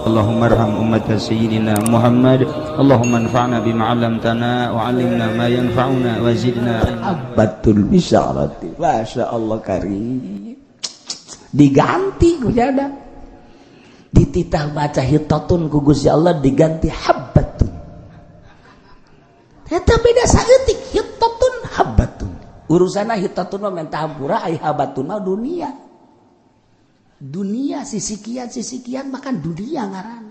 Allahumma arham ummat sayyidina Muhammad. Allahumma anfa'na bima 'allamtana wa 'allimna ma yanfa'una wa zidna ilma. Abatul bisyarati. Masya Allah karim. Diganti ku jada. Dititah baca hitatun ku Gusti Allah diganti habbatun. Eta beda saeutik hitatun habbatun. Urusanna hitatun mah menta hampura, ai habbatun mah dunia. Dunia sisikian makan dunia ngaran.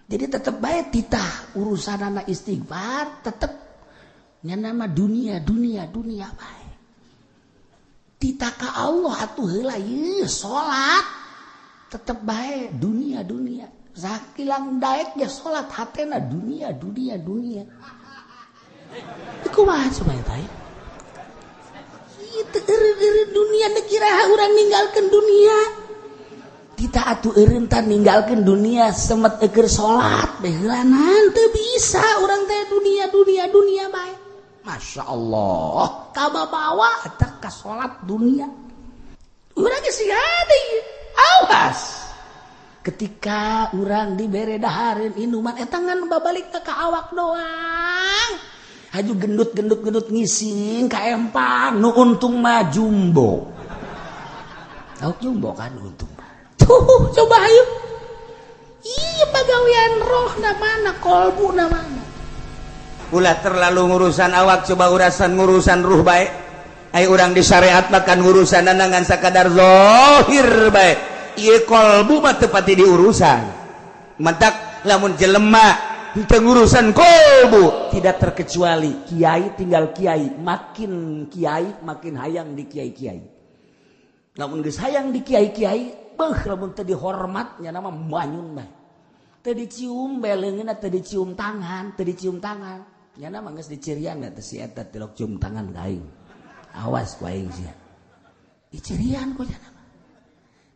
Jadi tetep bae titah urusan anak istighfar tetep nya nama dunia dunia dunia bae. Titah ka Allah atuh heula ieu salat tetep bae dunia dunia. Sakilang daek ge salat hatena dunia dunia dunia. Kumaha coba eta ya? Ieu eureun dunia nu kira urang ninggalkeun dunia. Kita atuh eureun tah ninggalkeun dunia semet eukeur salat beheulanan teu bisa urang teh dunia dunia dunia bae. Masya Allah kababawa eta ka salat dunia. Urang geus siga deui. Awas. Ketika urang dibere dahareun inuman eta ngan babalik ka awak doang. Haju gendut gendut gendut ngising ka empang nu untung mah jumbo. Tahu jumbo kan untung. Tuh, coba ayo. Iya pagawean roh na mana, kolbu na mana. Ulah terlalu ngurusan awak, coba urusan ngurusan ruh baik. Ai urang di syariat makan ngurusan ngan sakadar zahir baik. Ieu kolbu mah teu pati diurusan. Mantak lamun jelema teu ngurusan kolbu tidak terkecuali kiai tinggal kiai, makin kiai makin hayang di kiai-kiai. Lamun geus hayang di kiai-kiai, beuh lamun teu dihormatnya nama manyun bae. Teu dicium bae leungeunna, teu dicium tangan, teu dicium tangan. Nya nama geus dicirian da teh si eta tilok cium tangan ka aing. Awas ku aing sia. Dicirian ku nya nama.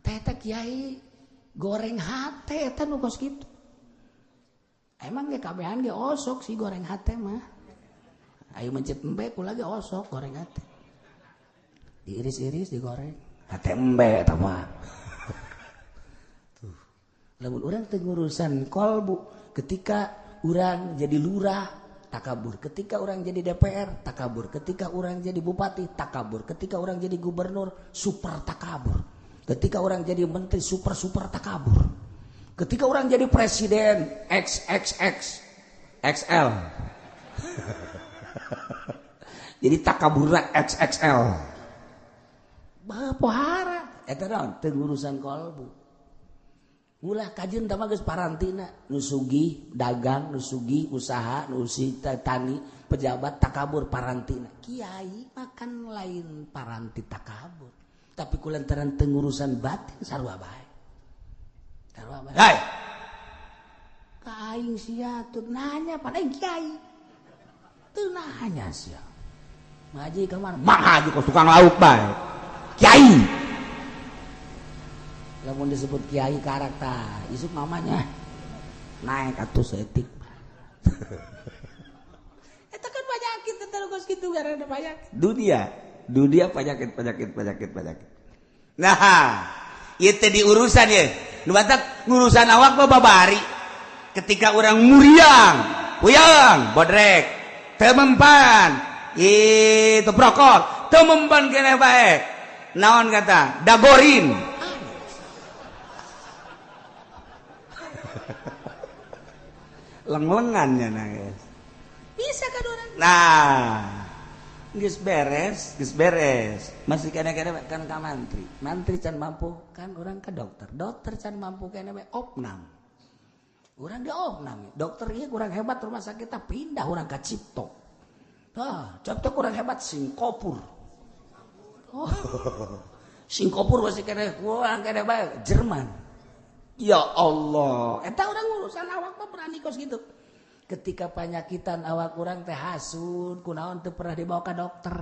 Teh eta kiai goreng hate eta nu kos kitu. Emang ge kabehan ge osok sih goreng hate mah. Ayo mencet embe kula ge osok goreng hate. Diiris-iris digoreng. Hate embe eta mah. Tuh. Lamun urang teu ngurusan kolbu, ketika urang jadi lurah takabur, ketika urang jadi DPR takabur, ketika urang jadi bupati takabur, ketika urang jadi gubernur super takabur, ketika urang jadi menteri super super takabur, ketika urang jadi presiden XXX XL. Jadi takaburna XXL. Pohara eta naon teu ngurusan kolbu. Ulah kajeun tah mah geus parantina nu sugih dagang, nu sugih usaha, nu tani, pejabat takabur parantina. Kiai makan lain paranti takabur, tapi kulantaran teu ngurusan batin sarua bae. Sarua bae. Hai. Ka aing sia teu nanya pan aing kiai. Teu nanya sia. Ngaji ka mana? Mah haji kos tukang lauk bae. Kiai. Lamun disebut kiai karakter, isuk mamanya naik atuh seetik. Eta kan penyakit eta geus kitu karena penyakit. Dunia, dunia penyakit penyakit penyakit penyakit. Nah, ieu teh diurusan ye. Nu batak ngurusan awak mah babari. Ketika urang muriang, puyeng, bodrek, teu mempan, itu brokol, teu mempan keneh bae. Naon kata? Dagorin. Leng-lengannya nangis. Bisa kan orang? Nah, geus beres, geus beres. Masih kena-kena kan ka mantri. Mantri can mampu kan orang ke dokter. Dokter can mampu kena we opnam. Urang di opnam. Dokter ieu kurang hebat rumah sakit tah pindah urang ka Cipto. Tah, Cipto kurang hebat Singkopur. Oh. Singkopur masih kena kurang kena bae Jerman. Ya Allah, eta urang urusan awak mah berani kos gitu. Ketika panyakitan awak urang teh hasud, kunaon teu pernah dibawa ka dokter.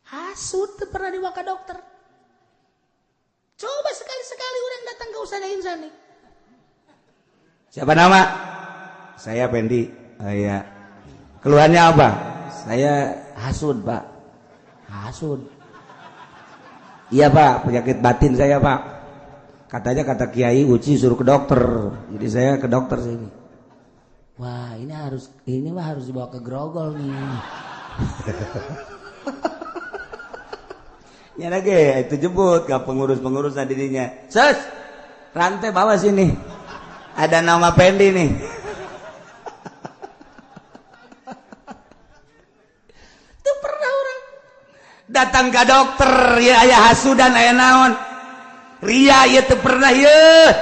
Hasud teu pernah dibawa ka dokter. Coba sekali-sekali urang datang ke Ustazah Insani. Siapa nama? Saya Pendi. Oh, iya. Keluhannya apa? Saya hasud, Pak. Hasud. Iya, Pak, penyakit batin saya, Pak. Katanya kata Kiai Uci suruh ke dokter. Jadi saya ke dokter sini. Wah, ini mah harus dibawa ke Grogol nih. Ya lagi itu jemput ke pengurus-pengurus dirinya. Sus, rantai bawa sini. Ada nama Pendi nih. Itu pernah orang datang ke dokter ya aya hasudan aya naon. Ria ya teu pernah ye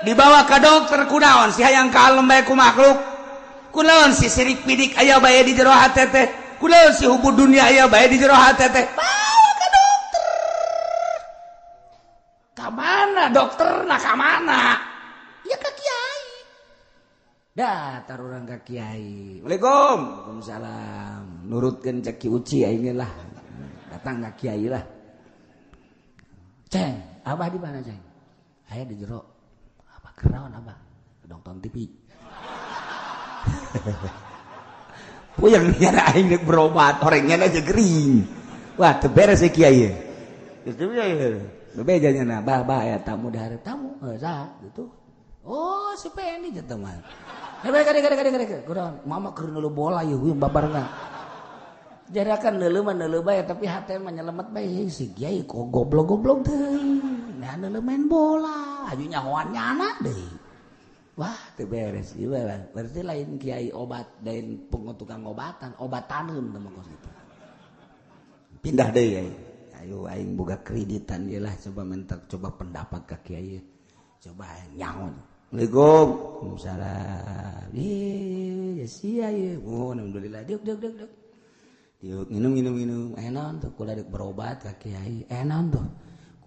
dibawa ke dokter kunaon si hayang kalem bae ku makhluk. Kunaon si sirik pidik aya bae di jero hate teh. Kunaon si hubud dunia aya bae di jero hate teh. Bawa ke dokter. Ka mana dokter nah ka mana? Ya ka kiai. Datar urang ka kiai. Waalaikum. Waalaikumsalam. Nurutkeun cek Ki Uci aing lah. Datang ka kiai lah. Ceng, abah di mana ceng? Aya di jero. Abah kerawan abah. Nonton TV. Puyeng nyana aing rek berobat, orangnya aja gering. Wah, teu beres si kiai. Geus teu bebeja nyana, bah bah aya tamu dihareup tamu, heuh saha gitu. Oh, si Pendi jeung mah. Kade kade kade kade. Kurang mama keur neuleuh bola ieu huyung babarna. Jarakan neuleuh mah neuleuh bae tapi hate mah nyelemet bae si kiai kok goblok-goblok teuing. Nah neuleuh main bola, aju nyahoan nyana deui. Wah, teu beres ieu lah. Berarti lain kiai obat, lain tukang obatan, obataneun teh mah kos kitu. Pindah deui ai. Ayo aing boga kreditan ieu lah coba minta coba pendapat ka kiai. Coba nyaho. Assalamualaikum. Waalaikumsalam. Ih, ya sia ieu. Oh, alhamdulillah. Diuk diuk diuk diuk. Diuk minum minum minum. Enaon tuh kula deuk berobat ka kiai. Enaon tuh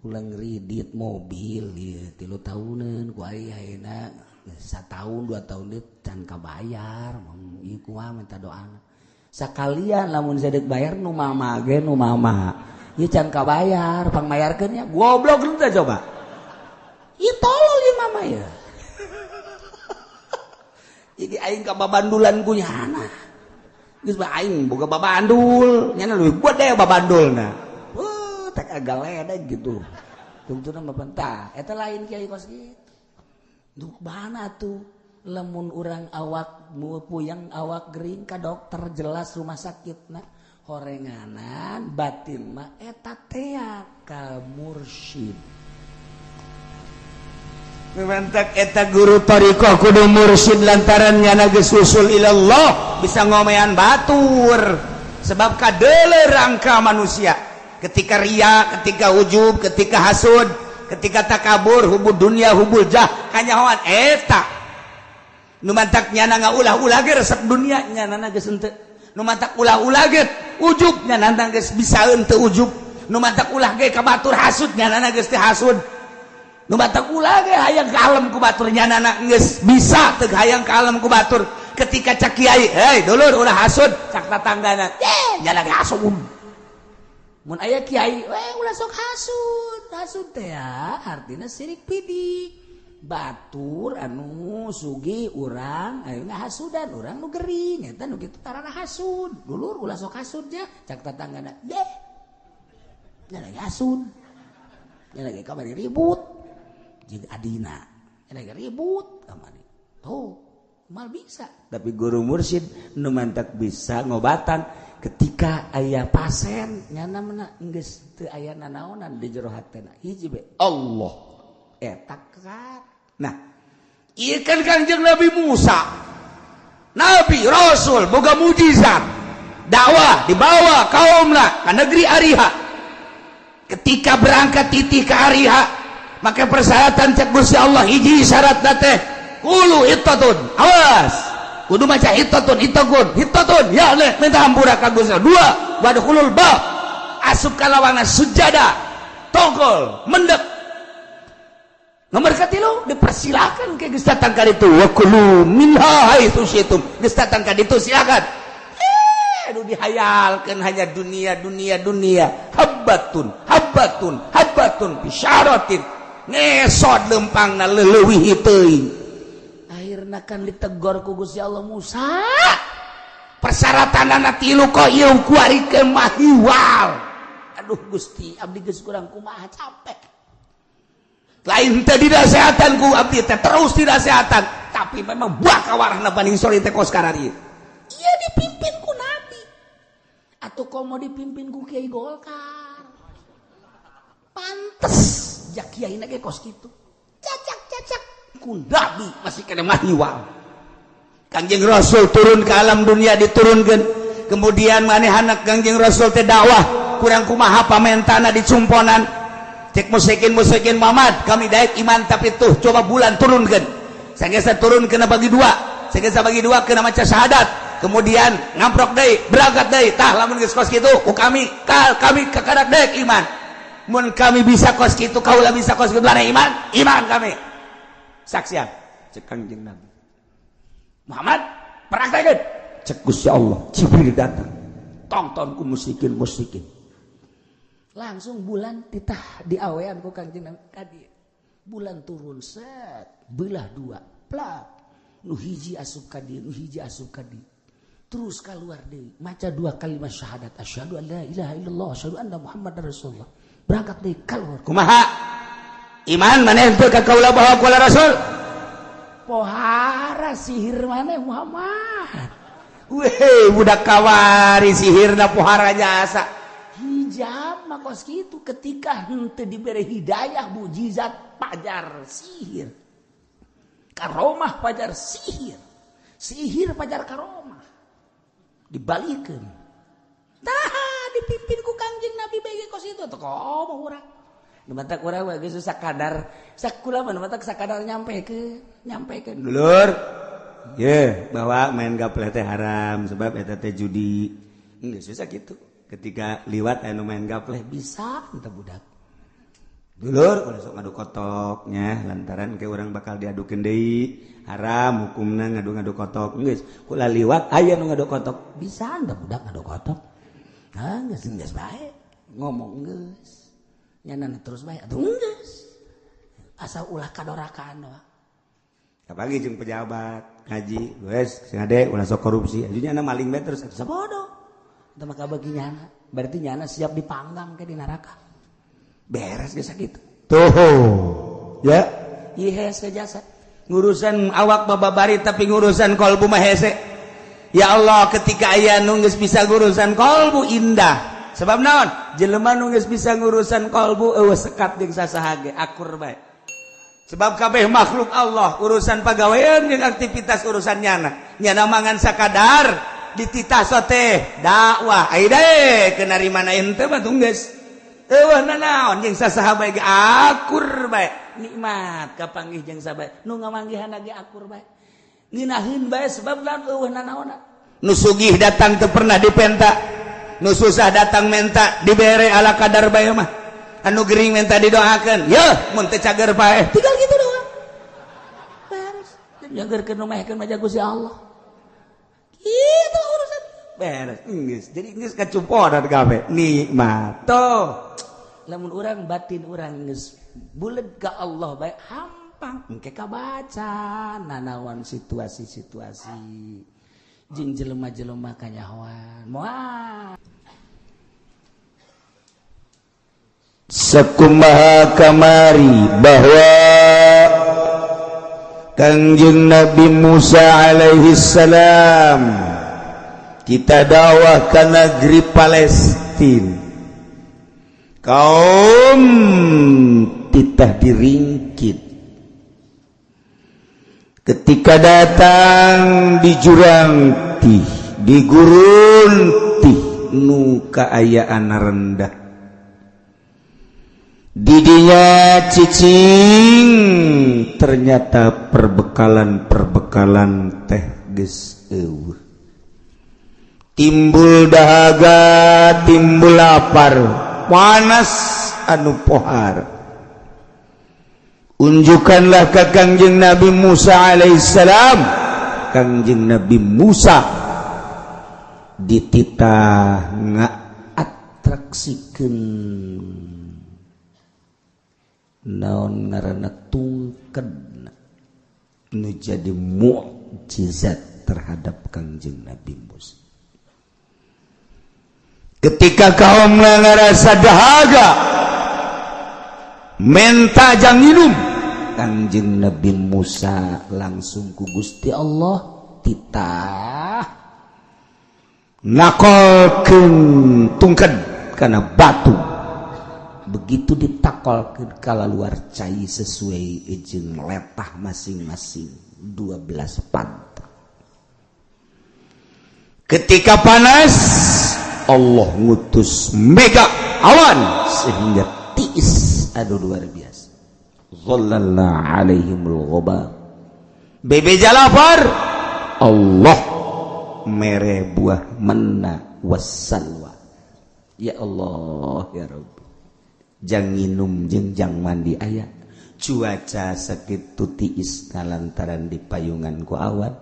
kula ngredit mobil ieu 3 tahuneun ku aing ayeuna 1 tahun 2 tahun deui can kabayar. Ieu kumaha minta doana. Sakalian lamun sadeuk bayar nu mama ge nu mama. Ieu can kabayar, pangmayarkeun nya. Goblok teh coba. Ieu tolol ieu mama ya. Jadi aing ka babandulan ku nyana. Geus bae aing boga babandul, nyana leuwih gede babandulna. Wah, tak agak ledeg gitu. Tungtuna mah pentah. Eta lain kiai kos kitu. Duh mana tuh lamun urang awak puyeng awak gering ka dokter jelas rumah sakitna horenganan batin mah eta tea ka mursyid. Mantak eta guru thariqah kudu mursyid lantaran nyana geus usul ilallah bisa ngomean batur sebab kadeuleu rangka manusia ketika ria, ketika ujub, ketika hasud, ketika takabur, hubud dunia, hubul jah kanyahoan eta nu mantak nyana ngaulah-ulah ge resep dunia nyana geus henteu nu mantak ulah-ulah ge ujub nyana geus bisaeun teu ujub nu mantak ulah ge ka batur hasud nyana geus teu hasud nu batak ulah ge hayang ka alam ku batur nyanana geus bisa teu hayang ka alam ku batur ketika cak kiai hei dulur ulah hasud cak tatanggana ye nyana ge hasud mun aya kiai we ulah sok hasud hasud teh artina sirik pidik batur anu sugih urang ayeuna ngahasudan urang nu gering eta nu kitu tarana hasud dulur ulah sok hasud nya cak tatanggana ye nyana ge hasud nyana ge kamari ribut jeung adina lagi ribut kamari tuh mal bisa tapi guru mursyid nu mantak bisa ngobatan ketika aya pasien nyana mena geus teu aya nanaonan di jero hatena hiji be Allah eta kat. Nah ieu kan Kangjeng Nabi Musa Nabi Rasul boga mujizat dakwah dibawa kaumna ka negeri Ariha ketika berangkat titih ka Ariha maka persyaratan cek Gusti Allah hiji syaratna teh kulu hittatun awas kudu maca hittatun hittakun hittatun ya leh minta hampura ka Gusti Allah. Dua wadkhulul bab asup ka lawangan sujada tongkol mendek. Nomor katilu dipersilakan ke geus datang ka ditu wa kulu minha haitsu syitum geus datang ka ditu silakan. Aduh dihayalkeun hanya dunia dunia dunia habbatun habbatun habbatun bisyaratin ngesot lempangna leuwih teuing akhirna kan ditegor ku Gusti Allah Musa persyaratanana tilu kok ieu kuarikeun mahiwal aduh Gusti abdi geus kurang kumaha capek Lain teh dinasehatan ku abdi teh terus dinasehatan, tapi memang buah kawarahna Bani Israil teh kos kararieu. Iya dipimpin ku nabi. Atau komo dipimpin ku Kiai Golkar. Pantes jak kiai ge kos kitu. Cacak-cacak ku nabi masih kena mahiwal. Kangjeng Rasul turun ke alam dunia diturunkan. Kemudian manehana Kangjeng Rasul teh dakwah kurang kumaha pamentana dicumponan. Cek musyrikin musyrikin Muhammad kami daek iman tapi tuh coba bulan turunkan. Sanggeus turun kena bagi dua. Sanggeus bagi dua kena maca syahadat. Kemudian ngamprok deui, berangkat deui. Tah lamun geus kos kitu ku kami, kami kakarak daek iman. Mun kami bisa kos kitu, kaula bisa kos kitu iman, iman kami. Saksian cek Kangjeng Nabi. Muhammad praktekeun. Cek Gusti Allah, Jibril datang. Tonton ku musyrikin musyrikin. Langsung bulan titah diawean ku Kangjeng Nabi kadi. Bulan turun set, belah dua, plak. Nu hiji asup ka dieu, nu hiji asup ka dieu. Terus keluar deui, maca dua kalimat syahadat, asyhadu an la ilaha illallah, asyhadu anna muhammadar rasulullah. Berangkat deui keluar. Kumaha? Iman maneh teu ka kaula bahwa kaula rasul? Pohara sihir maneh Muhammad. Weh, budak kawari sihirna pohara jasa. Hijab makos gitu ketika henteu diberi hidayah mujizat pajar sihir. Karomah pajar sihir. Sihir pajar karomah. Dibalikeun. Tah dipimpin ku Kangjeng Nabi bege kos itu atuh komo urang. Nu matak urang mah geus sakadar sakula mah nu matak sakadar nyampekeun. Dulur. Ye, bahwa main gaple teh haram sebab eta teh judi. Geus susah gitu. Ketika liwat anu main gaple bisa entah budak. Dulur ulah sok ngadu kotoknya lantaran ke orang bakal diadukeun deui. Haram hukumna ngadu-ngadu kotok. Geus kula liwat aya nu ngadu kotok. Bisa entah budak ngadu kotok. Ah geus geus bae. Ngomong geus. Nyana terus bae atuh geus. Asal ulah kadorakaan doang. Apalagi jeung pejabat ngaji, wes sing ade ulah sok korupsi. Ajunya na maling bae terus sabodo. Teu maka bagi nyana, berarti nyana siap dipanggang ke di neraka. Beres geus sakitu. Tuh. Ya, ieu hese jasa. Ngurusan awak bababari tapi ngurusan kolbu mah hese. Ya Allah, ketika aya nu geus bisa ngurusan kolbu indah. Sebab naon? Jelema nu geus bisa ngurusan kolbu eueuh sekat jeung sasaha ge akur bae. Sebab kabeh makhluk Allah urusan pagawean jeung aktivitas urusan nyana. Nyana mangan sakadar dititah sote dakwah ai deui kena rimana ente mah geus. Eueuh nanaon jeung sasaha bae ge akur bae. Nikmat kapanggih jeung sabae nu ngamanggihan ge akur bae. Ngeunaheun bae sebab lamun eueuh nanaonna. Nu sugih datang teu pernah dipenta. Nu susah datang menta dibere ala kadar bae mah. Anu gering menta didoakeun. Yeuh mun teu cager paeh. Tinggal gitu doang. Beres. Nyagerkeun nu mehkeun mah Gusti Allah. Kitu urusan. Beres. Geus. Jadi geus kacumponan kabeh. Nikmat. Tuh. Lamun urang batin urang geus buleud ka Allah bae hampang engke kabaca nanawan situasi-situasi jeung jelema-jelema kanyahoan. Moal sakumaha kamari bahwa Kangjeng Nabi Musa alaihi salam kita dakwah ke negeri Palestina. Kaum titah diringkit. Ketika datang di jurang tih, di gurun tih nu kaayaan rendah. Didinya cicing ternyata perbekalan-perbekalan teh geus eueuh. Timbul dahaga, timbul lapar, panas anu pohar. Unjukkanlah ke Kangjeng Nabi Musa alaihissalam. Kangjeng Nabi Musa dititah ngaatraksikeun naon ngaranna tungked nu jadi mukjizat terhadap Kangjeng Nabi Musa. Ketika kaum ngerasa dahaga, Menta jang minum. Kangjeng Nabi Musa langsung ku Gusti Allah titah nakolkeun tungked kana batu. Begitu ditakolkeun, kalaluar cai sesuai jeung letah masing-masing 12 pantak. Ketika panas, Allah ngutus mega awan sehingga tiis. Aduh, luar biasa. Zallalna alaihimul ghamam. Bebeja lapar, Allah mere buah manna wassalwa. Ya Allah, ya Rabbi, jang nginum jeung jang mandi aya. Cuaca sakitu tiis lantaran di payungan ku awan,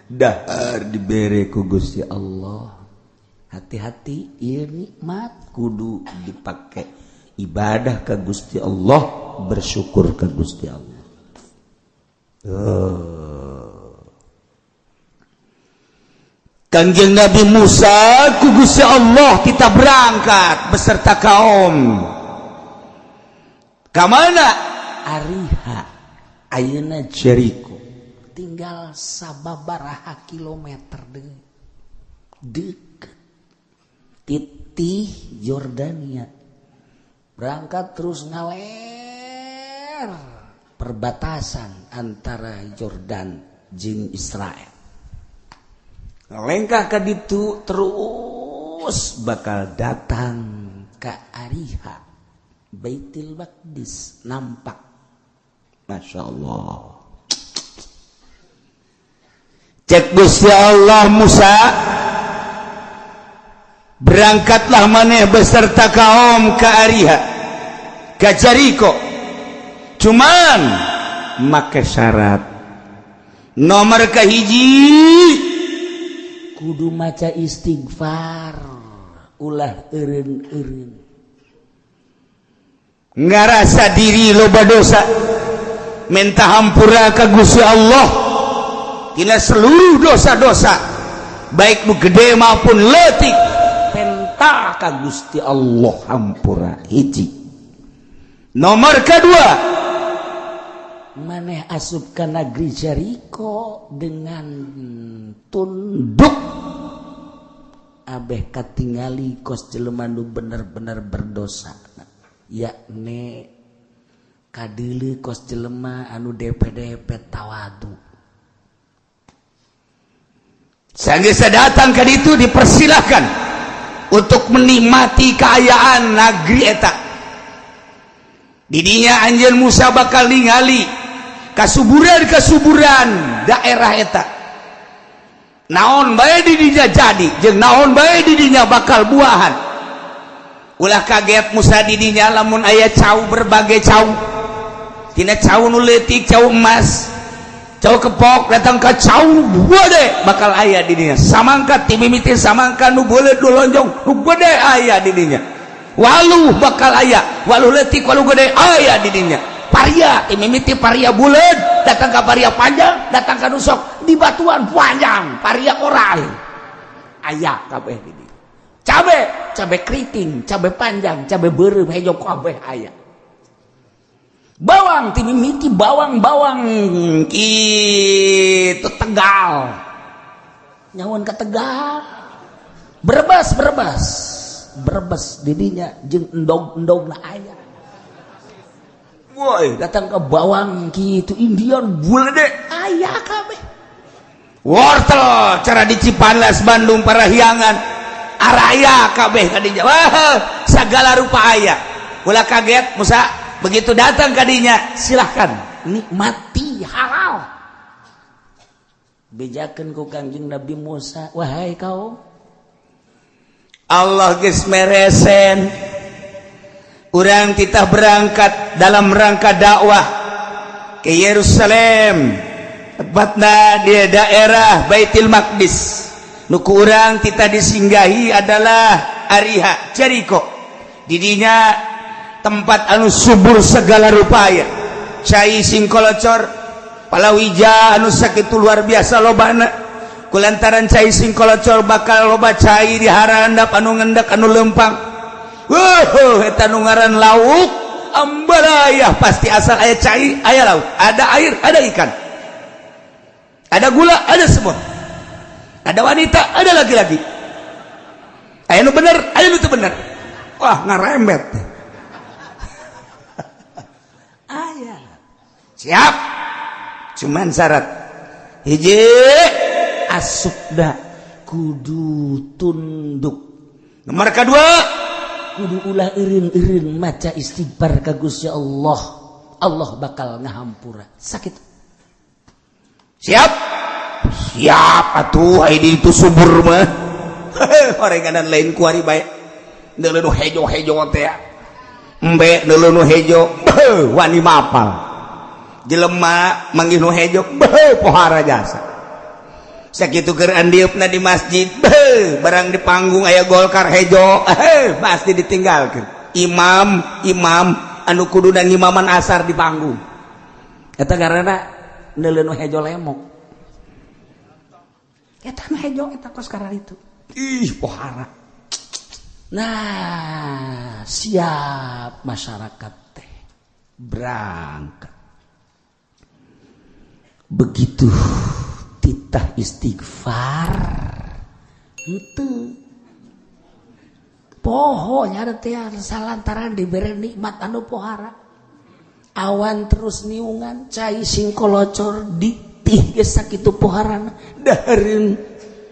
dahar dibere ku Gusti Allah. Hati-hati, ieu nikmat kudu dipake ibadah ke Gusti Allah, bersyukur ke Gusti Allah. Kangjeng Nabi Musa ku Gusti Allah kita berangkat beserta kaum. Kamana? Ariha, ayeuna Jericho. Tinggal sababaraha kilometer deui, deket titih Yordania. Berangkat terus ngaler perbatasan antara Yordan jeung Israel. Lengkah ka ditu terus bakal datang ke Ariha, Baitul Maqdis nampak. Masya Allah. Cek Gusti Allah, "Musa, berangkatlah maneh beserta kaum ke Ariha, ke Jericho. Cuman make syarat. Nomor kahiji, kudu maca istighfar, ulah eureun-eureun." Ngarasa diri loba dosa, minta hampura ke Gusti Allah tina seluruh dosa-dosa, baik nu gede maupun leutik, penta ka Gusti Allah hampura. Hiji. Nomor kedua, maneh asup ke negeri Jericho dengan tunduk, abeh katingali kos jelema nu bener-bener berdosa, yakni kadeuleu kos jelema anu DPDP tawadu. Sanggeus datang ke itu, dipersilahkan untuk menikmati keayaan negeri eta. Didinya anjeun Musa bakal ningali kasuburan-kasuburan daerah eta. Naon bae didinya jadi, jeung naon bae didinya bakal buahan. Ulah kaget Musa didinya lamun aya cau, berbagai cau. Tina cau nu leutik, cau emas, cau kepok, datang ke cau gede bakal aya didinya. Samangka timimiti samangka nu beuleut, nu lonjong, nu gede aya didinya. Waluh bakal aya, waluh leutik, waluh gede aya didinya. Paria timimiti paria buleud, datang ke paria panjang, datang ke nusok di batuan panjang, paria orai aya kabeh di. Cabe, cabe keriting, cabe panjang, cabe beureum, hejo kabeh aya. Bawang timimiti bawang bawang kitu Tegal. Nyawan ke Tegal. Brebes, Brebes, Brebes didinya jeung endog-endog na aya. Woi, datang ke bawang gitu Indian gede aya kabeh. Wortel cara di Cipanas, Bandung, Parahyangan araya kabeh kadinya. Wah, segala rupa aya. Ulah kaget Musa begitu datang kadinya, silahkan nikmati halal. Bejakeun ku Kangjeng Nabi Musa, "Wahai kau." Allah geus meresen urang kita berangkat dalam rangka dakwah ke Yerusalem, tepatnya di daerah Baitul Maqdis. Nu ku urang kita disinggahi adalah Ariha, Jericho. Didinya tempat anu subur segala rupaya, cai singkolocor, palawija anu sakitu luar biasa lobana. Kulantaran cai singkolocor bakal loba cai di harandap anu ngendak, anu lempang. Wuh, eta nu ngaran lauk. ambalaya pasti asal aya cai aya laut, ada air ada ikan, ada gula ada semut, ada wanita ada laki-laki, aya nu bener aya nu teu bener. Wah, ngarembet aya. Siap, cuman syarat hiji, asupna kudu tunduk. Nomor kedua, kudu ulah eureun-eureun maca istighfar ka Gusti Allah, Allah bakal ngahampura. Sakit. Siap, siap atuh. Ai itu subur mah orenganan lain kuari bae. Neuleuh nu hejo-hejo teh, embe neuleuh nu hejo wani mapal. Jelema manggih nu hejo beuh pohara jasa. Sakitu keur andieupna di masjid beuh, barang di panggung aya Golkar hejo pasti ditinggalkeun. Imam imam anu kudu ngimaman asar di panggung eta karena neuleuh nu hejo lemok eta nu hejo eta kos karena itu. Ih, pohara. Nah, siap masyarakat teh berangkat. Begitu titah istighfar itu poho nya teh salantaran diberi nikmat anu pohara, awan terus niungan, cai sing kolocor ditih geus sakitu poharana, dahareun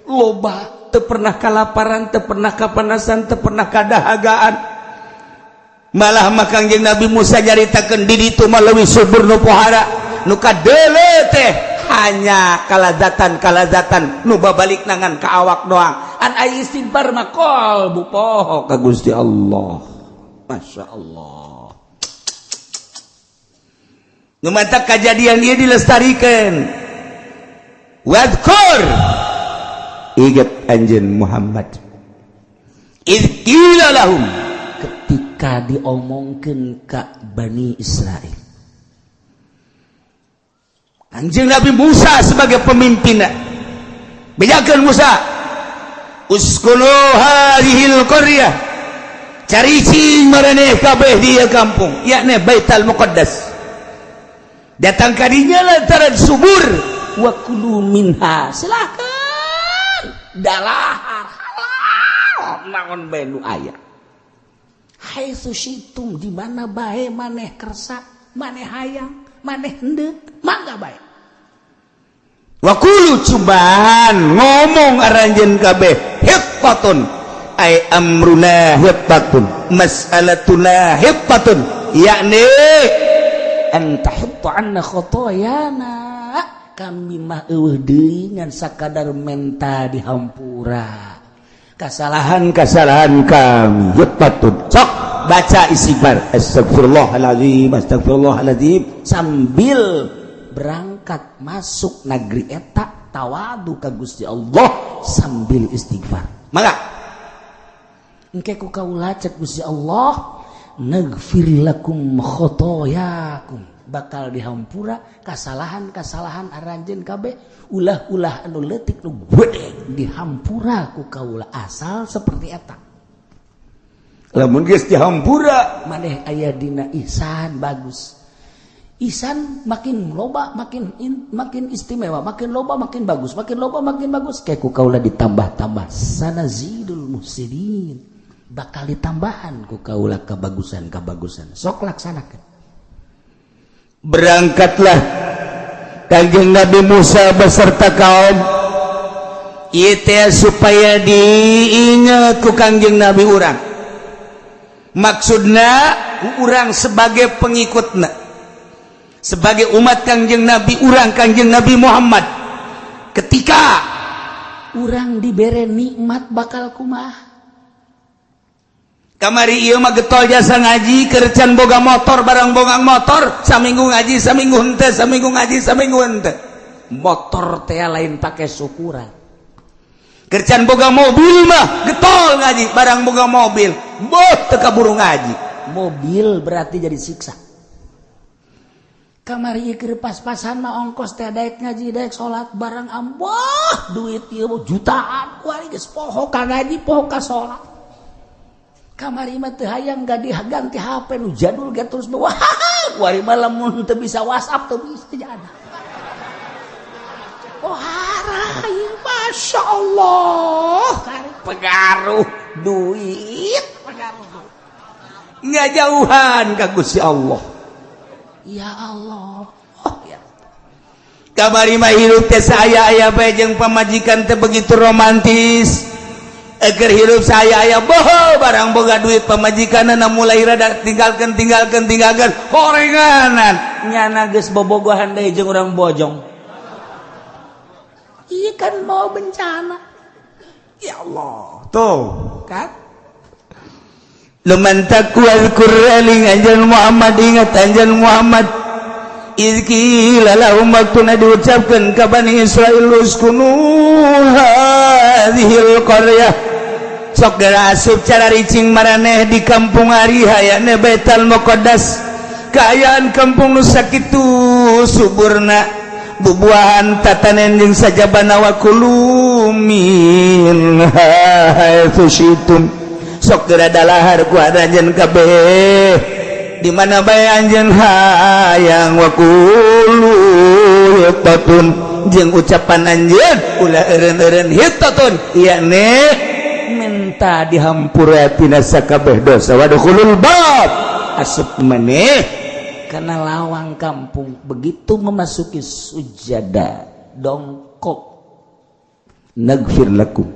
loba, teu pernah kalaparan, teu pernah kapanasan, teu pernah kadahagaan. Malah mah Kangjeng Nabi Musa nyaritakeun di ditu mah leuwih subur nu pohara, nu kadeuleu teh hanya kalazatan kalazatan nu babalik nangan ka awak doang. An ai istighfar mah qalbu poho ka Gusti Allah. Masya Allah, nu matak kajadian ieu dilestarikan. Wadkur, ingat anjeun Muhammad, idz qila lahum, ketika diomongkeun ka Bani Israel. Kanjeng Nabi Musa sebagai pemimpin bejakeun Musa, uskunu hadhil qaryah, caricing maraneh kabeh di ieu kampung, yakni Baitul Muqaddas. Datang kadinya lantaran subur. Wa kulu minha, silakan dalahar halal naon bae nu aya, haitsu syitum, di mana bae maneh kersa, maneh hayang, maneh hendeuk, mangga bae. Wakulu, cobaan ngomong aranjeun kabeh, hittatun ay amruna hittatun mas'alatuna hittatun, yakni an tahutta anna khotoyana, kami mah eueuh deui ngan sakadar menta dihampura kesalahan-kesalahan kami. Hittatun, sok baca istighfar, astagfirullahalazim, astagfirullahalazim, sambil berangkat masuk negeri eta, tawadu ka Gusti Allah sambil istighfar. Mangga. Engke ku kaula cek Gusti Allah, nagfir lakum khotoyakum, bakal dihampura kesalahan-kesalahan aranjeun kabeh, ulah-ulah anu leutik nu gede dihampura ku kaula asal seperti eta. Lamun geus dihampura, maneh aya dina ihsan bagus. Ihsan makin loba makin makin istimewa, makin loba makin bagus, makin loba makin bagus. Kayak ku kaula ditambah-tambah, sanazidul muhsinin, bakal ditambahan ku kaula kebagusan-kebagusan. Sok laksanakan. Berangkatlah Kanjeng Nabi Musa beserta kaum ieu teh supaya diingat ku Kangjeng Nabi urang, maksudna urang sebagai pengikutna, sebagai umat Kangjeng Nabi urang, Kangjeng Nabi Muhammad, ketika urang dibere nikmat bakal kumaha. Kamari ieu mah getol jasa ngaji keur can boga motor, barang boga motor saminggu ngaji saminggu henteu, saminggu ngaji saminggu henteu. Motor teh lain pakai syukuran. Keur can boga mobil mah getol ngaji, barang boga mobil boh teu kaburu ngaji. Mobil berarti jadi siksa. Kamari keur pas-pasan mah ongkos teh daek ngaji daek salat, barang amboh duit ieu jutaan kuari geus poho ka ngaji, poho ka salat. Kamari mah teu hayang ganti HP nu jadul ge terus wah wari mah lamun teu bisa WhatsApp teu bisa jadi. Oh harai, Masya Allah, pengaruh duit, pengaruh nggak jauhan ka Gusti Allah. Ya Allah. Oh, ya. Kamari mah hirup teh saya aya bae jeung pamajikan teh begitu romantis. Eger hirup saya aya boho barang boga duit pamajikanna mulai rada tinggalkan tinggalkan tinggalkan horenganan nyana geus bobogohan deui jeung urang bojong. Iya kan mau bencana. Ya Allah. Tuh, kan? Luman taqwa eling anjeun Muhammad, ingat anjeun Muhammad. Iz qila lahum waktuna diucapkeun ka Bani Israil uskunu hadhil qaryah. Sok geura asup cara ricing maraneh di kampung Ariha yakni Baitul Muqaddas. Kaayaan kampung nu sakitu suburna, bubuahan tatanen jeung sajabana, wa kulu minha haitsu syitum. Sok geura dalahar ku anjeun kabeh di mana bae anjeun hayang, wa qulu hittatun, jeung ucapan anjeun ulah eureun-eureun, hittatun yakni minta dihampura tina sakabeh dosa, wadkhulul bab, asup maneh karena lawang kampung. Begitu memasuki sujada dongkok, nagfir lakum,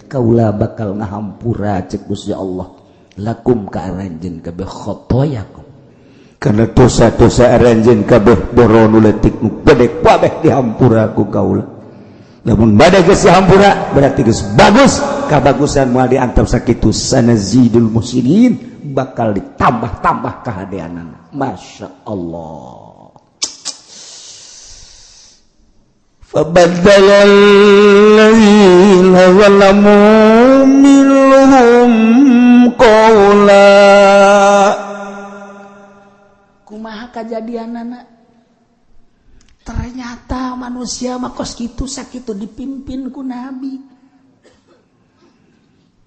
kaula bakal ngahampura cek Gusti Allah, lakum ka aranjeun kabeh, khotoyakum, karena dosa-dosa aranjeun kabeh boro nu leutik nu gede kabeh dihampura ku kaula. Lamun bade geus dihampura berarti geus bagus, kabagusan moal diantep sakitu, sanazidul muhsinin, bakal ditambah-tambah kahadeanana. Masya Allah. Fabaddala alladzina zalamu minhum qawla. Kumaha kajadianana? Ternyata manusia mah kos kitu sakitu dipimpin ku nabi.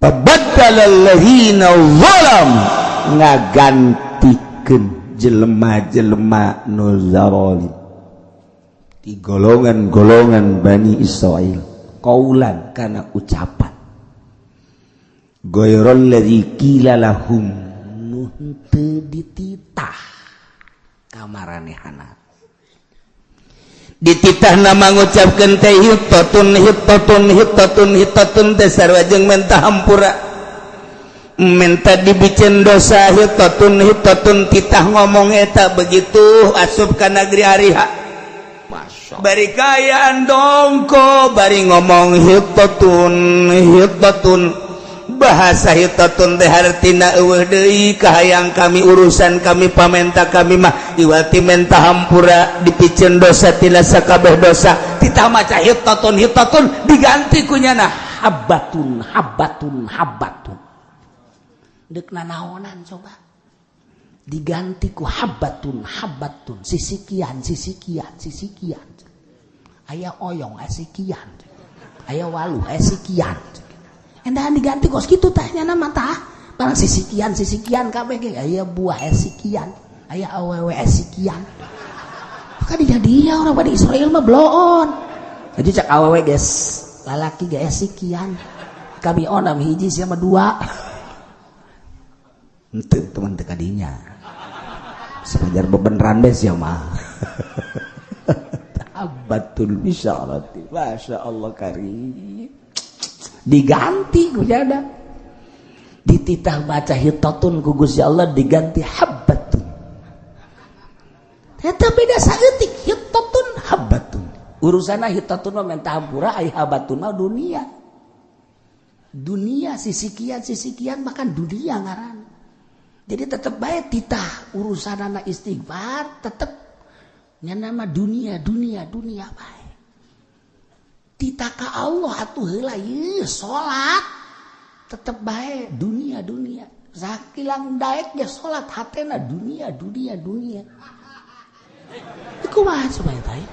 Fabaddala alladzina zalam, ngagantikeun jelema-jelema nu zalim di golongan-golongan Bani Israel, qaulan kana ucapan, ghairal ladzi qila lahum, nu henteu dititah kamaranehana. Dititah nama ngucapkeun teh hittatun hittatun hittatun hittatun teh sarua jeung menta hampura, minta dibicen dosa, hittatun hittatun. Titah ngomong eta begitu asup ka negeri Ariha, bari kayaan dongko bari ngomong hittatun hittatun. Bahasa hittatun teh hartina eueuh deui kahayang kami, urusan kami, pamenta kami mah iwati menta hampura dipicen dosa tina sakabeh dosa. Titah maca hittatun hittatun diganti ku nyana habbatun habbatun habbatun. Dek nanaonan coba diganti ku habbatun habbatun, sisikian sisikian sisikian, aya oyong sikian, aya walu sikian, endahan diganti kos kitu tah nyana mah tah barang sisikian sisikian kabeh ge, aya buah sikian, aya awewe sikian. Maka dia orang Bani Israel mah bloon. Jadi cak awewe geus lalaki ge sikian, kami onam hiji sia mah dua. Henteu teman teu kadinya. Sepajar bebeneran bae sia mah. Abatul bisyarati. Masya Allah karim. Diganti ku jada. Dititah baca hittatun ku Gusti Allah diganti habbatun. Eta beda saeutik hittatun habbatun. Urusanna hittatun mah menta hampura, ai habbatun mah dunia. Dunia sisikian sisikian bahkan dunia ngaran. Jadi tetep bae titah urusan anak istighfar tetep nya nama dunia dunia dunia bae. Titah ka Allah atuh heula ieu salat tetep bae dunia dunia. Sakilang daek ge salat hatena dunia dunia dunia. Kumaha coba eta ya?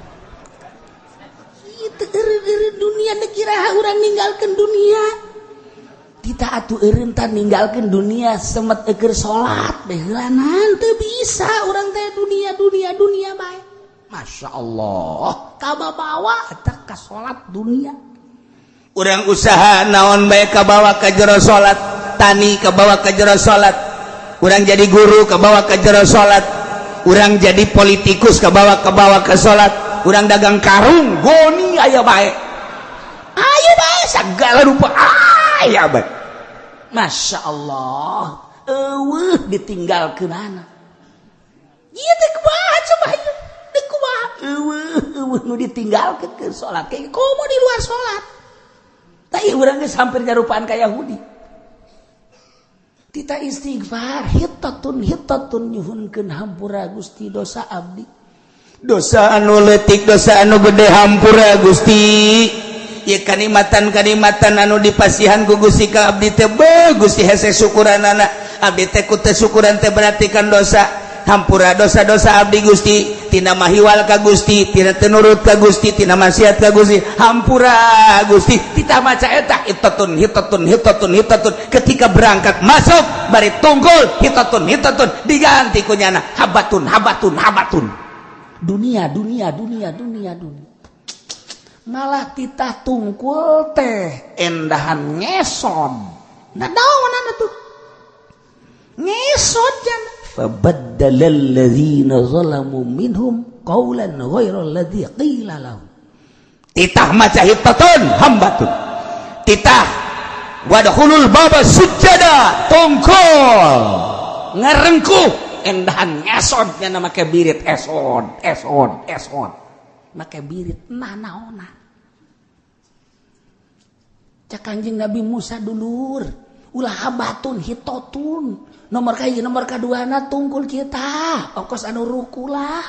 Ieu teu eureun-eureun dunia, neuk iraha urang ninggalkeun dunia. Kita atuh eureun tah ninggalkeun dunia semet eukeur salat beheulanan teu bisa urang teh dunia dunia dunia bae. Masya Allah, kabawa eta ka salat dunia. Urang usaha naon bae kabawa ka jero salat, tani kabawa ka jero salat, urang jadi guru kabawa ka jero salat, urang jadi politikus kabawa kabawa ke salat, urang dagang karung goni aya bae. Ayo bae segala rupa aya bae. Masya Allah, eueuh ditinggalkeunana. Ieu teh kumaha coba ieu? Teh kumaha? Eueuh eueuh nu ditinggalkeun ke salat. Kayak komo di luar salat. Tah ieu urang geus hampir nyarupaan ka Yahudi. Tita istighfar hitatun hitatun nyuhunkeun hampura Gusti dosa abdi. Dosa anu leutik, dosa anu gede hampura Gusti. Ieu kanikmatan-kanikmatan anu dipasihan ku Gusti ka abdi teh beuh Gusti hese syukuranana. Abdi teh ku teu syukuran teh berarti kan dosa. Hampura dosa-dosa abdi Gusti, tina mahiwal ka Gusti, tina teu nurut ka Gusti, tina maksiat ka Gusti. Hampura Gusti. Tita maca eta hitatun hitatun hitatun hitatun ketika berangkat masuk bari tunggul hitatun hitatun diganti ku nyana habatun habatun habatun. Dunia dunia dunia dunia dunia. Malah titah tungkul teh endahan ngesod. Nah daonan tuh. Ngesod jana. Fabaddalal ladzina zalamu minhum qawlan ghairal ladzi qila lahum. Titah maca hitatun hambatun. Titah wadkhulul baba sujada tungkul ngarengkuh endahan ngesod nya make birit esod esod esod. Make birit nah naona. Cak Kanjeng Nabi Musa dulur ulah habatun hitotun nomor kahiji nomor kaduana tungkul kita ongkos anu ruku lah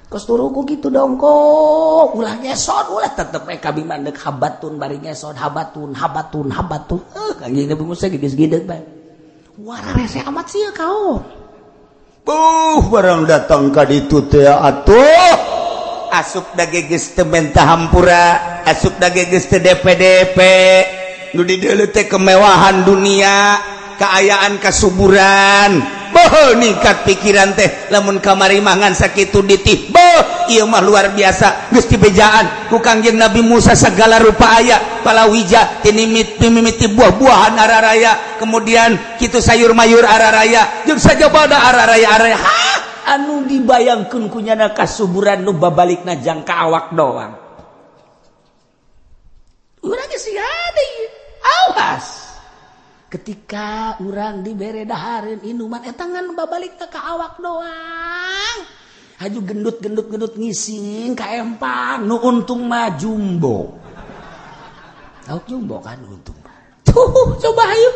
kos ruku gitu dongko ulah ngesot ulah tetep kami mandek habatun bari ngesot habatun habatun habatun Kanjeng Nabi Musa geus gideg bae wara rese amat sih kau buh barang datang ka ditu teh atuh asup dage geus teu menta hampura asup dage geus teu DPDP nu dideuleu teh kemewahan dunia keayaan kasuburan boh ningkat pikiran teh lamun kamari mah ngan sakitu ditih boh ieu mah luar biasa geus dibejaan ku Kangjeng Nabi Musa segala rupa aya palawija tinimit mimiti buah-buahan araraya kemudian kitu sayur mayur araraya jeung sajabada araraya araraya ha anu dibayangkeun ku nyana kasuburan nu babalikna jangka awak doang. Urang geus ada ieu. Awas. Ketika urang dibere dahareun inuman eta ngan babalikna ka awak doang. Haju gendut gendut gendut ngising ka empang nu untung mah jumbo. Tahu jumbo kan untung. Tuh coba ayo.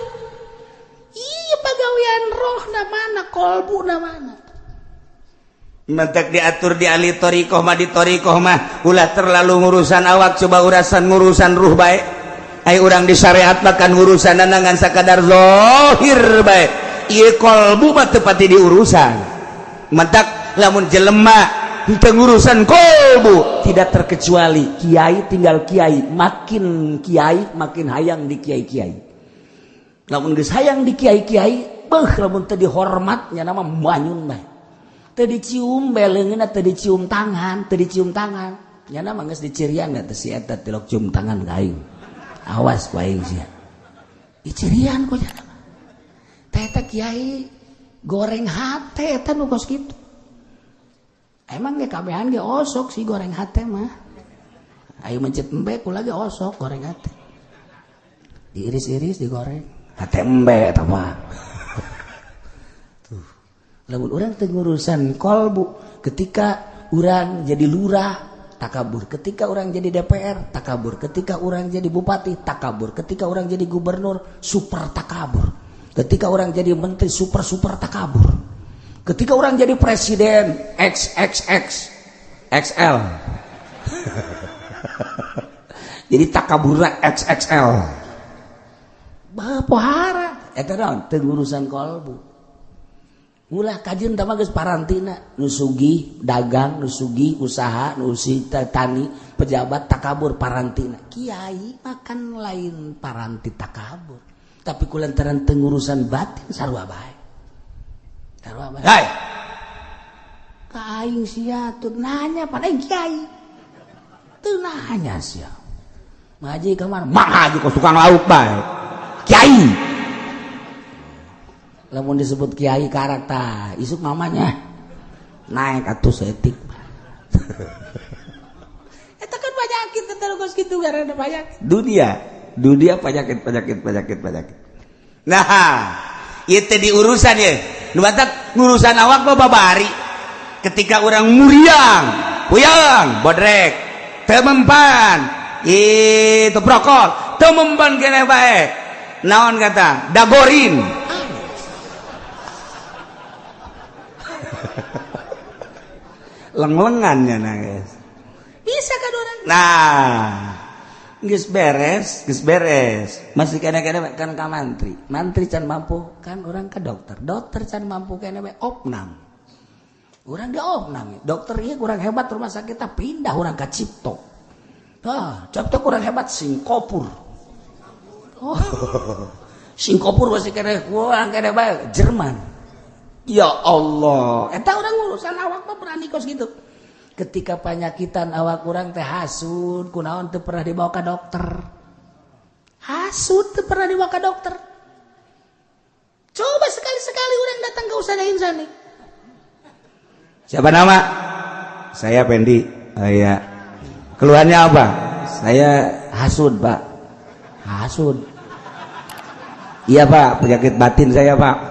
Iya pagawean roh na mana kolbu na mana. Mentek diatur di ahli thoriqoh mah di thoriqoh mah ulah terlalu ngurusan awak coba urusan ngurusan ruh bae. Ai urang di syariat makan ngurusan ngan sakadar zahir bae. Ieu kolbu mah teu pati diurusan. Mentak lamun jelema teu ngurusan kolbu tidak terkecuali kiai tinggal kiai makin hayang di kiai-kiai. Lamun geus hayang di kiai-kiai beuh lamun teu dihormatnya nama manyun bae. Teu dicium beleungeunna teu dicium tangan, teu dicium tangan. Nyana mah geus dicirian teh si eta tilok cium tangan ka aing. Awas ku aing sia. Dicirian ku nyana. Teh eta kiai goreng hate eta nu kos kitu. Emang ge kabehan ge osok sih goreng hate mah. Ayo mencet embe kula ge osok goreng hate. Diiris-iris digoreng. Hate embe eta mah. Tuh. Lamun urang teu ngurusan kolbu ketika urang jadi lurah takabur, ketika orang jadi DPR takabur, ketika orang jadi bupati takabur, ketika orang jadi gubernur super takabur, ketika orang jadi menteri super super takabur, ketika orang jadi presiden XXX XL jadi takaburna XXL pohara eta naon teu ngurusan kolbu. Ulah kajian tama geus parantina nu sugih dagang, nu sugih usaha, nu tani, pejabat takabur parantina. Kiai makan lain paranti takabur. Tapi kulantaran tengurusan batin sarua bae. Sarua bae. Hai. Ka aing sia tuh nanya pada aing kiai. Teu nanya sia. Ngaji ka mana? Mah kok tukang lauk bae. Kiai. Lamun disebut kiai karakter, isuk mamanya naik atuh seetik. Eta kan penyakit terus gitu karena penyakit. Dunia, dunia penyakit, penyakit, penyakit, penyakit. Nah, itu di urusan ya. Nu matak ngurusan awak mah babari. Ketika orang muriang, puyeng, bodrek, teu mempan, itu brokol, teu mempan keneh bae. Naon kata? Dagorin. Leng-lengannya nangis. Bisa kan orang? Nah, geus beres, geus beres. Masih kena-kena kan ka mantri. Mantri can mampu kan orang ke dokter. Dokter can mampu kena we opnam. Urang di opnam. Dokter ieu kurang hebat rumah sakit pindah urang ka Cipto. Tah, Cipto kurang hebat Singkopur. Oh. Singkopur masih kena kurang kena bae Jerman. Ya Allah, eta urang urusan awak mah berani kos gitu. Ketika panyakitan awak kurang teh hasud, kunaon teu pernah dibawa ke dokter. Hasud teu pernah dibawa ke dokter. Coba sekali-sekali orang datang ke Ustazah Insani. Siapa nama? Saya Pendi. Oh, iya. Keluhannya apa? Saya hasud, Pak. Hasud. Iya, Pak, penyakit batin saya, Pak.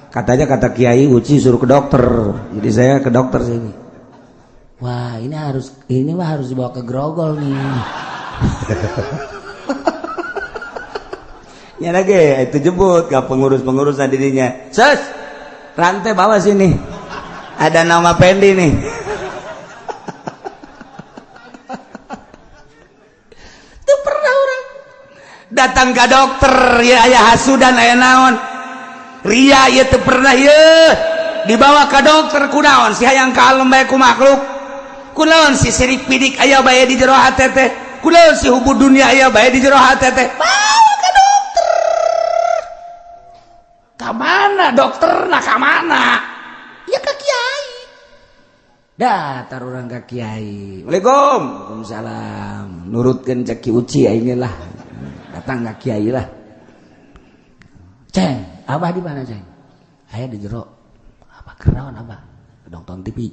Katanya kata Kiai Uci suruh ke dokter. Jadi saya ke dokter sini. Wah, ini mah harus dibawa ke Grogol nih. Ya lagi itu jemput ke pengurus-pengurusan dirinya. Sus, rantai bawa sini. Ada nama Pendi nih. Itu pernah orang datang ke dokter ya aya hasudan aya naon. Ria ya teu pernah ye dibawa ke dokter kunaon si hayang kalem bae ku makhluk. Kunaon si sirik pidik aya bae di jero hate teh. Kunaon si hubu dunia aya bae di jero hate teh. Bawa ke dokter. Ka mana dokter nah ka mana? Ya ke kiai. Datar orang ke kiai. Waalaikum. Waalaikumsalam. Nurutkeun cek Ki Uci aing lah. Datang ke kiai lah. Ceng, abah di mana ceng? Aya di jero. Abah kenaon abah? Nonton TV.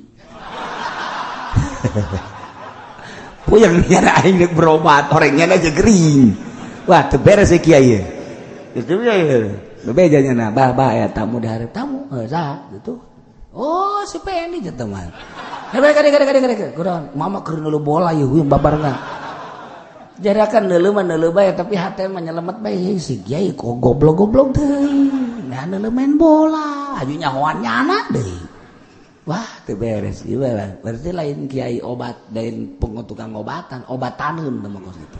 Puyeng nyana aing rek berobat, orangnya aja gering. Wah, teu beres si kiai. Geus teu bebeja nya bah bah aya tamu di hareup tamu, heuh saha gitu. Oh, si Pendi jeung teman. Hei, kade kade kade kade. Kunaon? Mama keur neuleuh bola ieu huyung babarengan. Jarakan neuleuh mah neuleuh bae tapi hate mah nyelemet bae si kiai kok goblok-goblok deui. Nah neuleuh main bola, aju nyahoan nyana deui. Wah, teu beres ieu lah. Berarti lain kiai obat, lain tukang obatan, obataneun teh mah kos kitu.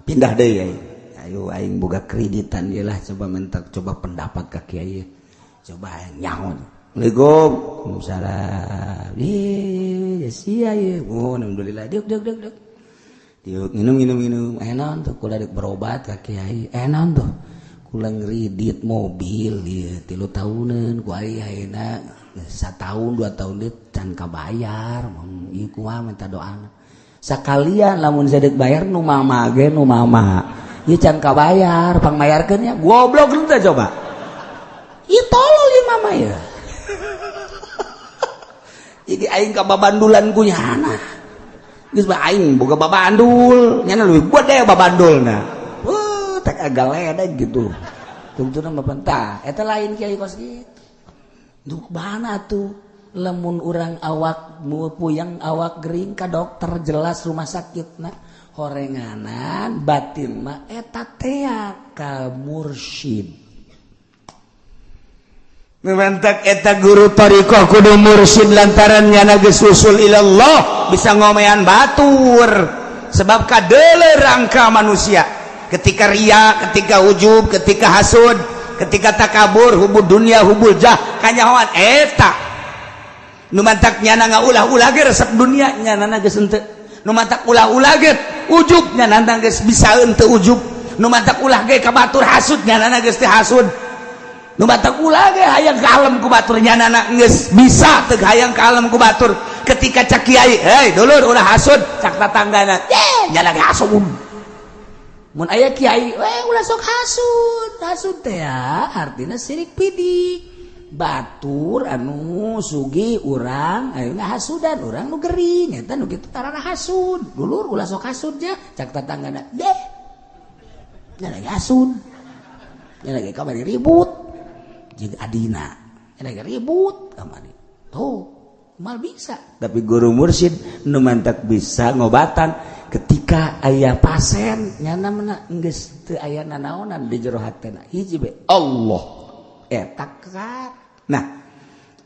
Pindah deui aing. Ayo aing boga kreditan ieu lah coba minta coba pendapat ka kiai. Coba nyaho. Assalamualaikum. Waalaikumsalam. Ih, sia ieu. Oh, alhamdulillah. Diuk diuk diuk diuk. Diuk minum minum minum. Enaon tuh kula deuk berobat ka kiai. Enaon tuh kula ngredit mobil ieu 3 tahuneun ku aing ayeuna 1 tahun 2 tahun deui can kabayar. Mun ieu kumaha minta doana. Sakalian lamun sadeuk bayar nu mama ge nu mama. Ieu can kabayar, pangmayarkeun nya goblok teh coba. Ieu tolol ieu mama ya. Jadi aing ka babandulan ku nyana. Geus bae aing boga babandul, nyana leuwih gede babandulna. Wah, tak agak ledeg gitu. Tungtuna mah pentah. Eta lain kiai kos kitu. Duh mana tuh? Lamun urang awak puyeng awak gering ka dokter jelas rumah sakitna. Horenganan batin mah eta tea ka mursyid. Mementak eta guru thariqah kudu mursyid lantaran nyana geus usul ilallah bisa ngomean batur sebab kadeuleu rangka manusia ketika ria, ketika ujub, ketika hasud, ketika takabur, hubud dunia, hubul jah kanyahoan eta nu mantak nyana ngaulah-ulah ge resep dunia nyana geus henteu nu mantak ulah-ulah ge ujub nyana geus bisa henteu ujub Nu matak ulah ge ka batur hasud, nyanana geus teh hasud. Nu matak ulah ge hayang kalem ku batur, nyanana geus bisa teu hayang kalem ku batur. Ketika cak kiai, "Hei dulur, ulah hasud," cak tatanggana, "Ye, nyana ge hasud." Mun aya kiai, "Eh, ulah sok hasud." Hasud teh ya artinya sirik pidik. Batur anu sugih urang ayo ngahasudan, urang nu gering eta nu kitu tarana hasud. "Dulur, ulah sok hasud nya," cak tatanggana, "Deh, nyana ge hasud, nyana ge kamari ribut jeung adina, nyana ge ribut kamari." Tuh mal bisa. Tapi guru mursyid nu mantak bisa ngobatan ketika aya pasien, nyana mana geus teu aya nanaonan di jero hatena, hiji be Allah. Eta kan. Nah,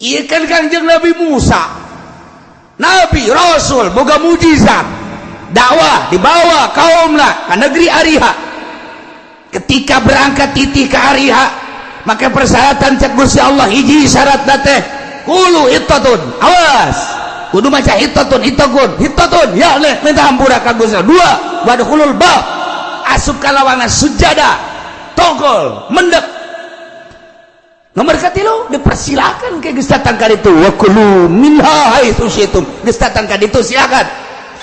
iya kan, Kangjeng Nabi Musa, Nabi Rasul boga mujizat, dakwah dibawa kaumna ke negeri Ariha. Ketika berangkat titih ke Ariha, maka persyaratan cek Gusti Allah, hiji syarat teh qulu hittatun. Awas, kudu maca hittatun, hittatun, hittatun ya le, minta hampura ka Gusti Allah. Dua, wadkhulul bab, asup ka lawangan, sujada, togol mendek. Nomor katilu, dipersilakan ke geus datang ka ditu, wa kulu minha haitsu syi'tum. Geus datang ka ditu, silakan.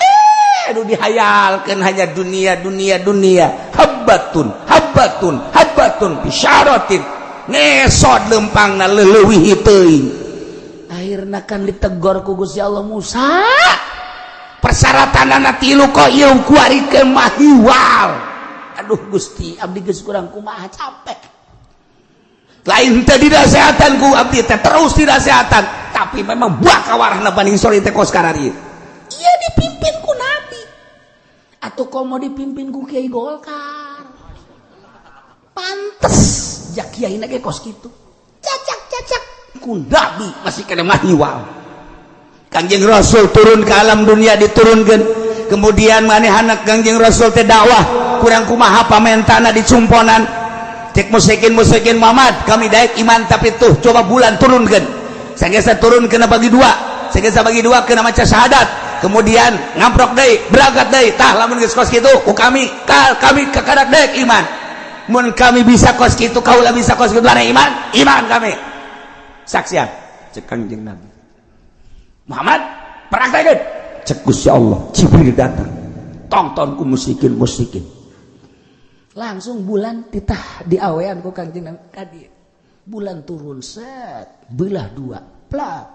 Eh, aduh, dihayalkeun hanya dunia, dunia, dunia. Habbatun, habbatun, habbatun bisyaratin, ngesot lempangna leuwih teuing. Akhirna kan ditegor ku Gusti Allah, "Musa, persyaratan tilu kok ieu kuari ke mahiwal." "Aduh Gusti, abdi geus kurang kumaha, capek." Lain teh dinasehatan ku abdi teh, terus dinasehatan, tapi memang buah kawarahna banding sore teh kos karari. Iya, dipimpin ku nabi atau komo dipimpin ku Kiai Golkar, pantes jak kiai ge kos kitu, cacak cacak. Ku nabi masih kena mahiwal. Kangjeng Rasul turun ke alam dunia, diturunkan, kemudian manehana Kangjeng Rasul teh dakwah kurang kumaha pamentana, dicumponan cek musyrikin musyrikin, "Muhammad, kami daek iman, tapi tuh coba bulan turunkan." Sanggeus turun kena bagi dua, sanggeus bagi dua kena maca syahadat, kemudian ngamprok deui, berangkat deui. "Tah, lamun geus kos kitu ku kami ka, kami kakarak daek iman. Mun kami bisa kos kitu, kaula bisa kos kitu, mana iman iman kami saksian," cek Kangjeng Nabi Muhammad, "Praktekeun." Cek Gusti Allah, Jibril datang, tonton ku musyrikin musyrikin. Langsung bulan titah diawean ku Kangjeng Nabi kadi. Bulan turun, set, belah dua, plak.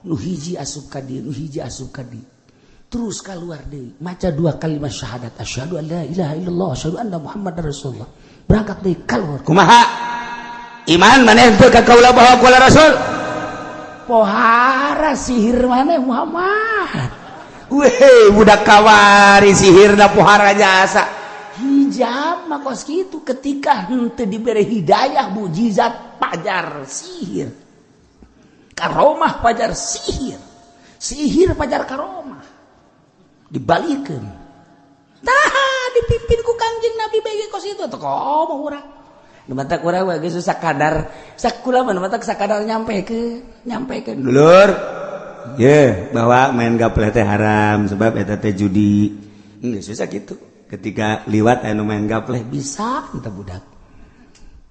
Nu hiji asup ka dieu, nu hiji asup ka dieu, terus keluar deui, maca dua kalimat syahadat, asyhadu an la ilaha illallah, asyhadu anna muhammadar rasulullah, berangkat deui keluar. Kumaha iman maneh teu ka kaula bahwa kaula rasul? Pohara sihir maneh, Muhammad. Weh, budak kawari sihirna pohara jasa. Hijab mah kos kitu, ketika henteu diberi hidayah, mujizat pajar sihir, karomah pajar sihir, sihir pajar karomah, dibalikeun. Tah, dipimpin ku Kangjeng Nabi bege kos itu atuh komo urang. Nu matak urang mah geus sakadar sakula mah, nu matak sakadar nyampekeun nyampekeun. Dulur ye, bahwa main gaple teh haram sebab eta teh judi, geus susah gitu. Ketika liwat anu main gaple, bisa entah budak.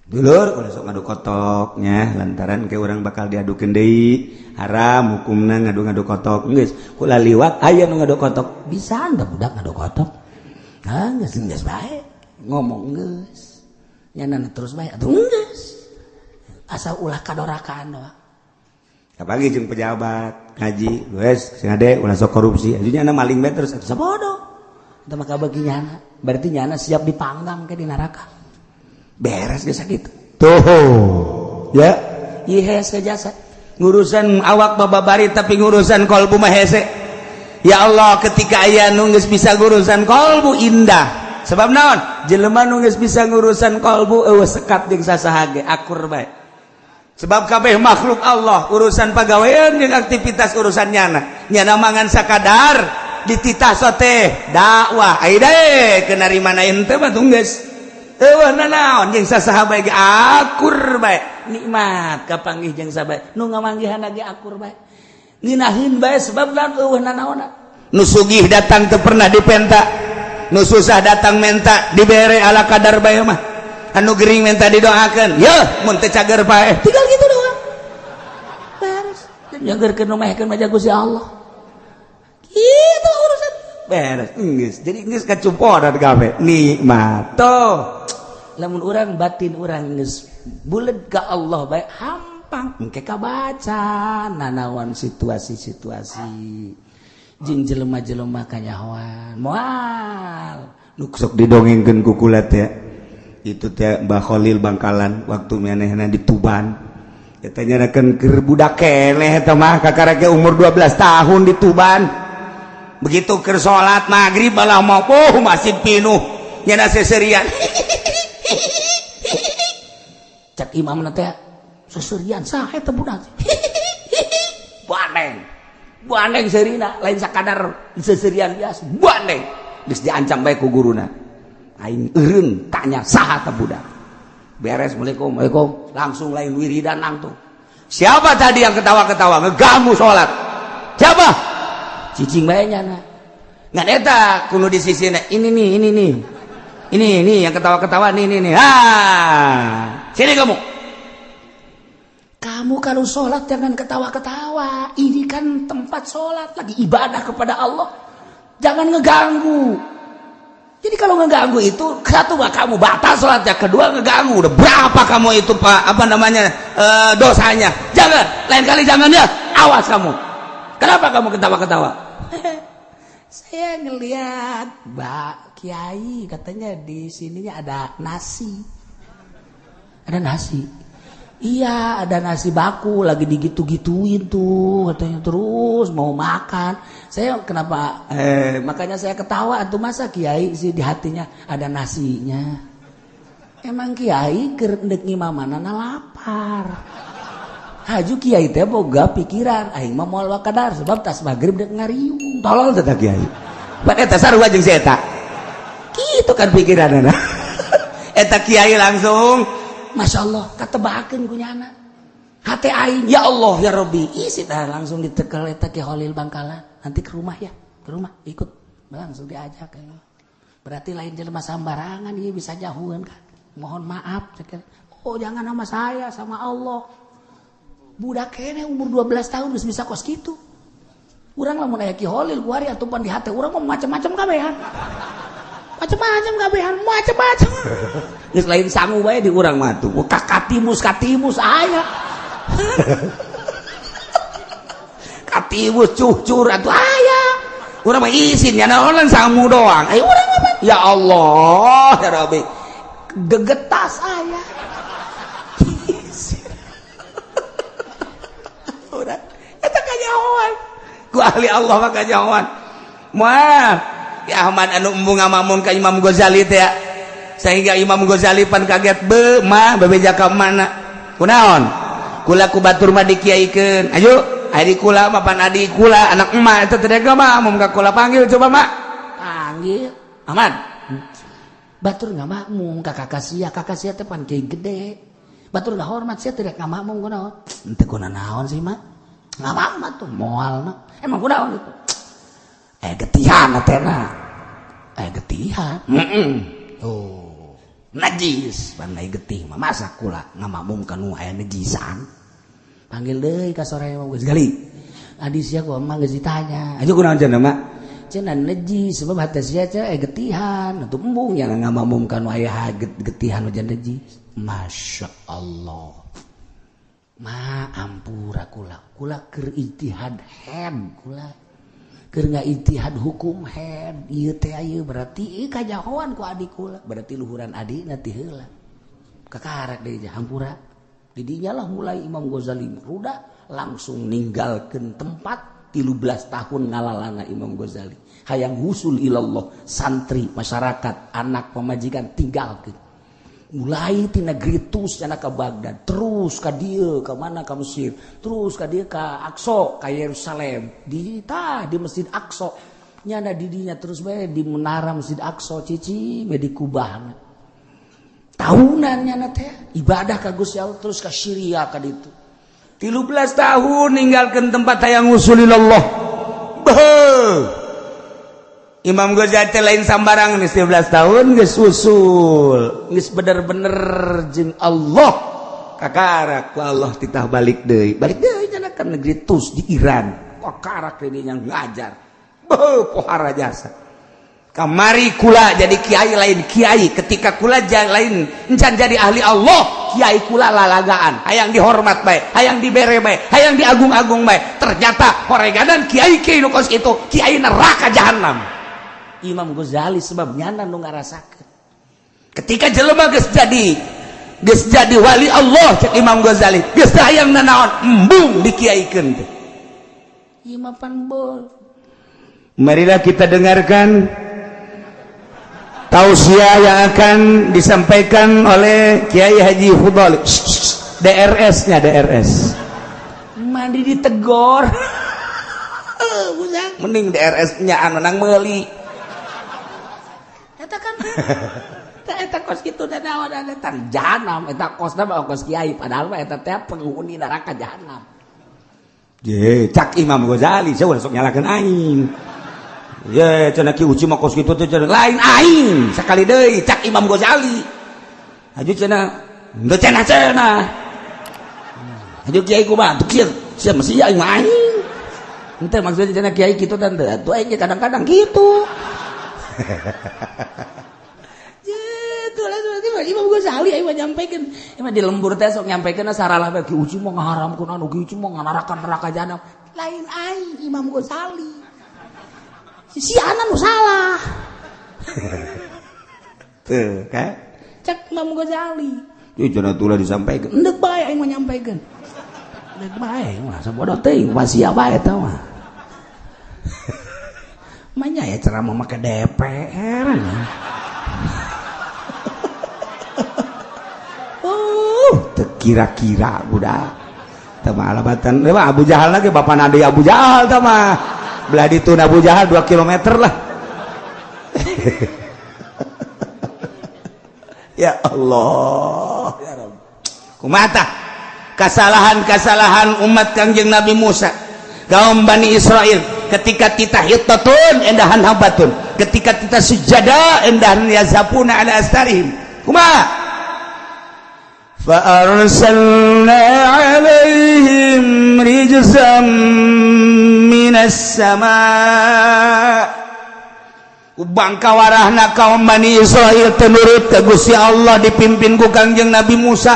"Dulur, ulah sok ngadu kotoknya, lantaran ke orang bakal diadukeun deui, haram hukumna ngadu-ngadu kotok." Geus kula liwat aya nu ngadu kotok. Bisa entah budak ngadu kotok. Ah, geus geus bae ngomong, geus nyana terus bae atuh, geus asal ulah kadorakaan doang. Apalagi jeung pejabat ngaji, "Wes sing ade, ulah sok korupsi." Ajunya anda maling bae terus. Sabodo itu maka bagi nyana berarti nyana siap dipanggang ke di neraka. Beres geus sakitu tuh ya. Ieu hese jasa. Ngurusan awak bababari, tapi ngurusan kolbu mah hese. Ya Allah, ketika aya nu geus bisa ngurusan kolbu, indah. Sebab naon? Jelema nu geus bisa ngurusan kolbu eueuh sekat jeung sasaha ge akur bae, sebab kabeh makhluk Allah. Urusan pagawean jeung aktivitas urusan nyana, nyana mangan sakadar, dititah sote dakwah ai deui kena mana ente mah geus eueuh nanaon jeung sasaha bae ge akur bae. Nikmat kapanggih jeung sabae nu ngamanggihan ge akur bae, ngeunaheun bae, sebab lan eueuh nanaonan. Nu sugih datang teu pernah dipenta. Nu susah datang minta dibere ala kadar bae mah. Anu gering minta didoakeun. Yeuh, mun teu cager paeh. Tinggal gitu doang. Beres. Nyagerkeun nu mehkeun mah Gusti Allah. Gitu urusan. Beres, geus. Jadi geus kacumponan kabeh. Nikmat. Tuh. Lamun urang batin urang geus buleud ka Allah bae hampang engke kabaca nanawan situasi-situasi jeung jelema-jelema kanyahoan moal. Nu sok didongengkeun ku kula teh itu teh Mbah Khalil Bangkalan waktu manehna di Tuban eta nyarakeun keur budak keneh eta mah kakara ge umur 12 tahun di Tuban. Begitu keur salat maghrib malah mau, oh, masih pinuh nyana seserian. Cak imam teh, seserian saha eta budak? Bandeng bandeng serina, lain sakadar seserian biasa, bandeng. Geus diancam bae ku guruna, aing eureun tanya saha teh budak. Beres, "Assalamualaikum, Assalamualaikum," langsung lain wiridan langsung, "Siapa tadi yang ketawa-ketawa ngeganggu sholat? Siapa?" Cicing bae nyana. Ngan eta kudu di sisi ini nih, ini nih, ini nih yang ketawa-ketawa nih, nih nih, ah, sini kamu. Kamu kalau sholat jangan ketawa-ketawa. Ini kan tempat sholat, lagi ibadah kepada Allah, jangan ngeganggu. Jadi kalau ngeganggu itu satu mah kamu batal sholatnya, kedua ngeganggu udah berapa kamu itu, Pak, apa namanya, dosanya. Jangan, lain kali jangan ya, awas kamu. Kenapa kamu ketawa-ketawa? Saya ngeliat Mbak Kiai katanya di sininya ada nasi. Ada nasi. Iya, ada nasi baku lagi digitu-gituin tuh katanya, terus mau makan. Saya kenapa makanya saya ketawa tuh, masa kiai sih di hatinya ada nasinya. Emang kiai keur ndek ngimamana lapar. Haju kiai teh boga pikiran aing mah moal wakadar sebab tas maghrib dek ngariung. Tolol teh kiai. Pan eta sarua jeung si eta. Kitu kan pikiranna. Eta kiai langsung Masya Allah, katebakeun ku nyana. Hate aing, ya Allah ya Rabbi, isi tah langsung ditekel eta Ki Holil Bangkalan. Nanti ke rumah ya, ke rumah ikut. Langsung diajak ya. Berarti lain jelema sambarangan ieu bisa jauhan kan. Mohon maaf, oh jangan sama saya, sama Allah. Budak kene umur 12 tahun geus bisa kos kitu. Urang lamun aya Ki Holil kuari atupan di hate urang mah macam-macam kabehan. Macam-macam kabehan, macam-macam. Geus lain sangu bae di urang mah tuh. Katimus katimus aya. Katimus cucur atuh aya. Urang mah isin nya naonan sangu doang. Ayo urang mah ya Allah ya Rabbi. Gegetas aya. Urang eta kanyahoan. Ku ahli Allah mah kanyahoan. Moal ya Ahmad anu embung ngamamun ka Imam Ghazali teh ya. Sehingga Imam Ghazali pan kaget, be mah bebeja ka mana, kunaon kula ku batur mah dikiaikeun, ayo adi kula mah pan adi kula anak emak eta teh mah mun ka kula panggil, coba mak. Panggil Ahmad, batur ngamakmum ka kakak sia, kakak sia teh pan kiai gede, batur ngahormat sia tidak ngamakmum kunaon? Henteu kuna naon sih mak, ngamakmum tuh moal mah emang kunaon itu getihan atena getihan. Oh, najis pandai getih mah, masa kula ngamakmum kanu aya najisan. Panggil deui ka sore mah geus gali adi sia ku mah geus ditanya. Ayo kunaon cenah mak? Cenah najis sebab hate sia teh getihan atuh embung yang ngamakmum kanu aya getihan hujan najis. Masya Allah ma, ampura kula, kula keur ijtihad head, kula keur ijtihad hukum head ieu teh, ieu berarti ieu kajahoan ku adik kula, berarti luhuran adina ti heula kakarak deui hampura. Didinya lah mulai Imam Ghazali ruda, langsung ninggalkeun tempat. 13 tahun ngalalana Imam Ghazali hayang husul ilallah, santri, masyarakat, anak, pemajikan tinggalkeun. Mulai ti negeri Tus cenah ke Baghdad, terus ka dieu ka mana, ka Mesir, terus ka dieu ka Aqsa, ka Yerusalem, di tah di Masjid Aqsa nyana didinya terus bae di menara Masjid Aqsa cici bae di kubahna tahunan nyana teh ibadah ka Gusti Allah, terus ka Syria ka ditu. 13 tahun ninggalkan tempat hayang usulillah. Beuh. Imam Ghazali teh lain sambarang, geus 13 tahun geus usul, geus bener-bener jeung Allah. Kakarak ku Allah titah balik deui, balik deui nya ka negeri Tus di Iran. Kakarak deui yang ngajar. Beuh, pohara jasa. Kamari kula jadi kiai lain kiai, ketika kula lain encan jadi ahli Allah, kiai kula lalagaan, hayang dihormat bae, hayang dibere bae, hayang diagung-agung bae. Ternyata horeganan kiai kiai nu kos itu kiai neraka jahanam. Imam Ghazali sebab nyana nu ngarasakeun. Ketika jelema geus jadi wali Allah, cek Imam Ghazali, geus teu hayang nanaon, embung dikiaikeun teh. Ieu mah pan bol. Marilah kita dengarkan tausiah yang akan disampaikan oleh Kiai Haji Fudhol DRS-nya DRS. Mandi ditegor. Mending DRS-nya anu nang meuli. Eta kan eta kos kitu da naon eta jahanam, eta kosna mah kos kiai, padahal mah eta teh penghuni neraka jahanam. Je, cak Imam Ghazali, saya ulah sok nyalakeun aing. Ye, cenah Ki Uci mah kos kitu teh cenah lain aing, sakali deui cak Imam Ghazali. Aju cenah, henteu cenah cenah. Aju kiai kumaha? Tuh kieu, sia mesti aing mah aing. Henteu maksudnya cenah kiai kitu dan teu atuh aing ge kadang-kadang kitu. Ye, tuh lah berarti mah Imam Ghazali aing mah nyampaikan. Emang di lembur teh sok nyampaikan saralah bae, Ki Uci mah ngaharamkeun anu, Ki Uci mah nganarakan neraka jahanam. Lain aing, Imam Ghazali. Si anak nu salah. Tuh, kan? Cek Imam Ghazali. Ieu cenah tuh ulah disampaikan. Endek bae aing mah nyampaikan. Endek bae mah sabodoh teuing wasia bae eta mah. Manya ya ceramah make DPR ya. Teu kira-kira budak. Tah mah alabatan, mah Abu Jahal lagi, bapak nadi Abu Jahal tah mah. Belah ditu Abu Jahal 2 km lah. Ya Allah, ya Rabb. Kumaha kesalahan-kesalahan umat Kangjeng Nabi Musa, kaum Bani Israel, ketika titah hittatun endahan habatun, ketika titah sujada endahan yazapuna ala astarihim. Kumaha? فأرسلنا عليهم رجزا من السماء. Bangka warahna kaum Bani Israel tenurut ke Gusti Allah dipimpin ku Kangjeng Nabi Musa.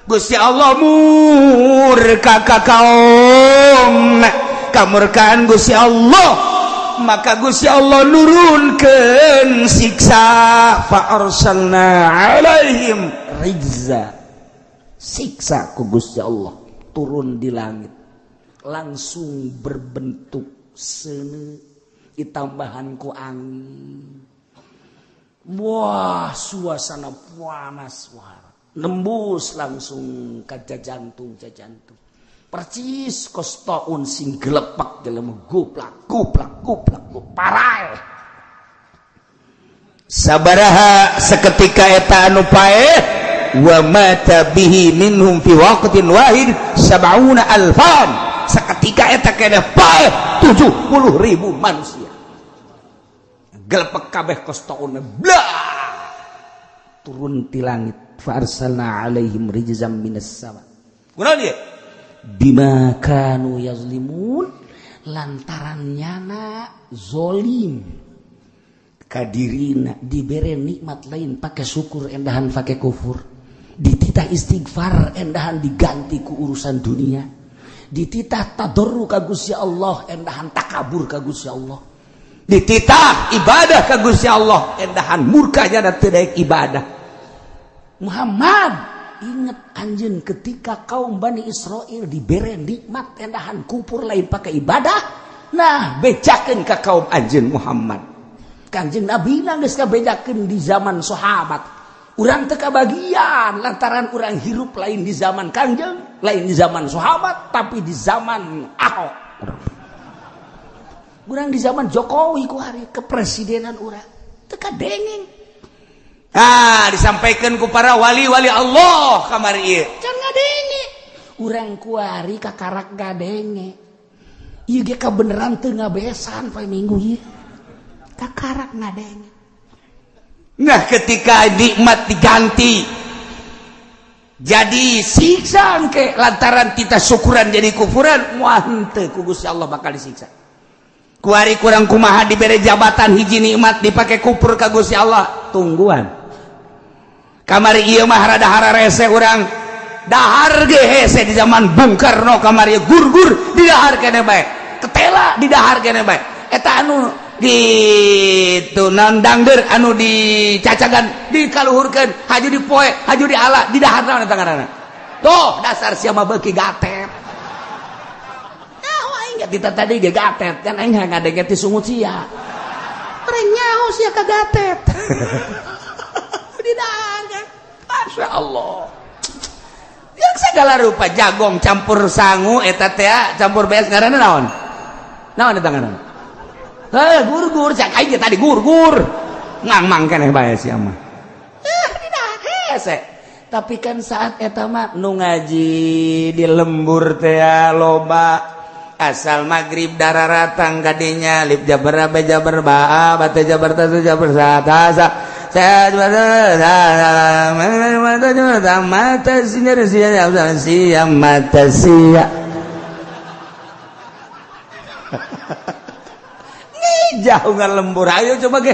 Gusti Allah murka ka kaum, kamurkaan Gusti Allah, maka Gusti Allah nurunkeun siksa. Fa arsalna alaihim rijza, siksa ku Gusti Allah turun di langit langsung berbentuk seuneu ditambahan ku angin. Wah, suasana panas, wah, nembus langsung ka jantung, jantung percis kos taun sing gelepak jelema goplak goplak goplak parai. Sabaraha seketika eta anu paeh, wa mata bihi minhum fi waqtin wahid sab'una alfan. Seketika eta keneh paeh 70.000 manusia gelepek kabeh kos taun blah turun ti langit. Fa arsalna alaihim rijzam minas sama. Kunaon ieu? Bima kanu yazlimun, lantaran nyana zolim kadirina, dibere nikmat lain pakai syukur endahan pakai kufur, dititah istighfar endahan diganti ku urusan dunia, dititah tadarru ka Gusti Allah endahan takabur ka Gusti Allah, dititah ibadah ka Gusti Allah endahan murkanya dan teu daek ibadah. Muhammad, ingat anjeun ketika kaum Bani Israel dibere nikmat endahan kupur lain pakai ibadah. Nah, bejakeun ka kaum anjeun Muhammad. Kanjeng Nabi geus kabejakeun di zaman sahabat. Urang teu kabagian lantaran urang hirup lain di zaman Kanjeng, lain di zaman sahabat, tapi di zaman Ahok. Urang di zaman Jokowi ku hari kepresidenan urang teu kadengeng. Ah, disampaikan ku para wali-wali Allah kamari ieu. Can ngadenge. Urang kuari kakarak ngadenge. Ieu ge kabeneran teu ngabesan poe Minggu ieu. Kakarak ngadenge. Nah ketika nikmat diganti jadi siksa ke lantaran kita syukuran jadi kufuran, wah henteu ku Gusti Allah bakal disiksa. Kuari kurang kumaha dibere jabatan hiji nikmat dipake kufur ka Gusti Allah, tungguan. Kamari ieu mah rada hararese urang dahar ge hese di zaman Bung Karno kamari gurgur di dahar kene bae. Ketela di dahar kene bae. Eta anu gitu nandangder anu dicacagan dikaluhurkeun haju dipoe haju diala di dahar naon eta ngaranna. Tuh dasar sia mah beuki gatet. Nyaho aing ge tita tadi ge gatet kan aing ngadenge ti sungut sia. Reng nyaho sia ka gatet. Di dahar kan. Masya Allah. Yang segala rupa jagong campur sangu eta teh campur beas ngaranna naon? Naon eta ngaranna? Heh, gur-gur cak aing tadi gur-gur. Ngangmang keneh bae sia mah. Tidak hese. Tapi kan saat eta mah nu ngaji di lembur teh loba asal maghrib dararatang kadinya lip jabar ba jabar ba ba ta jabar ta jabar sa ta sa saya mata sinar sia sia mata sia. Nih jauh nggak lembur, ayo coba ge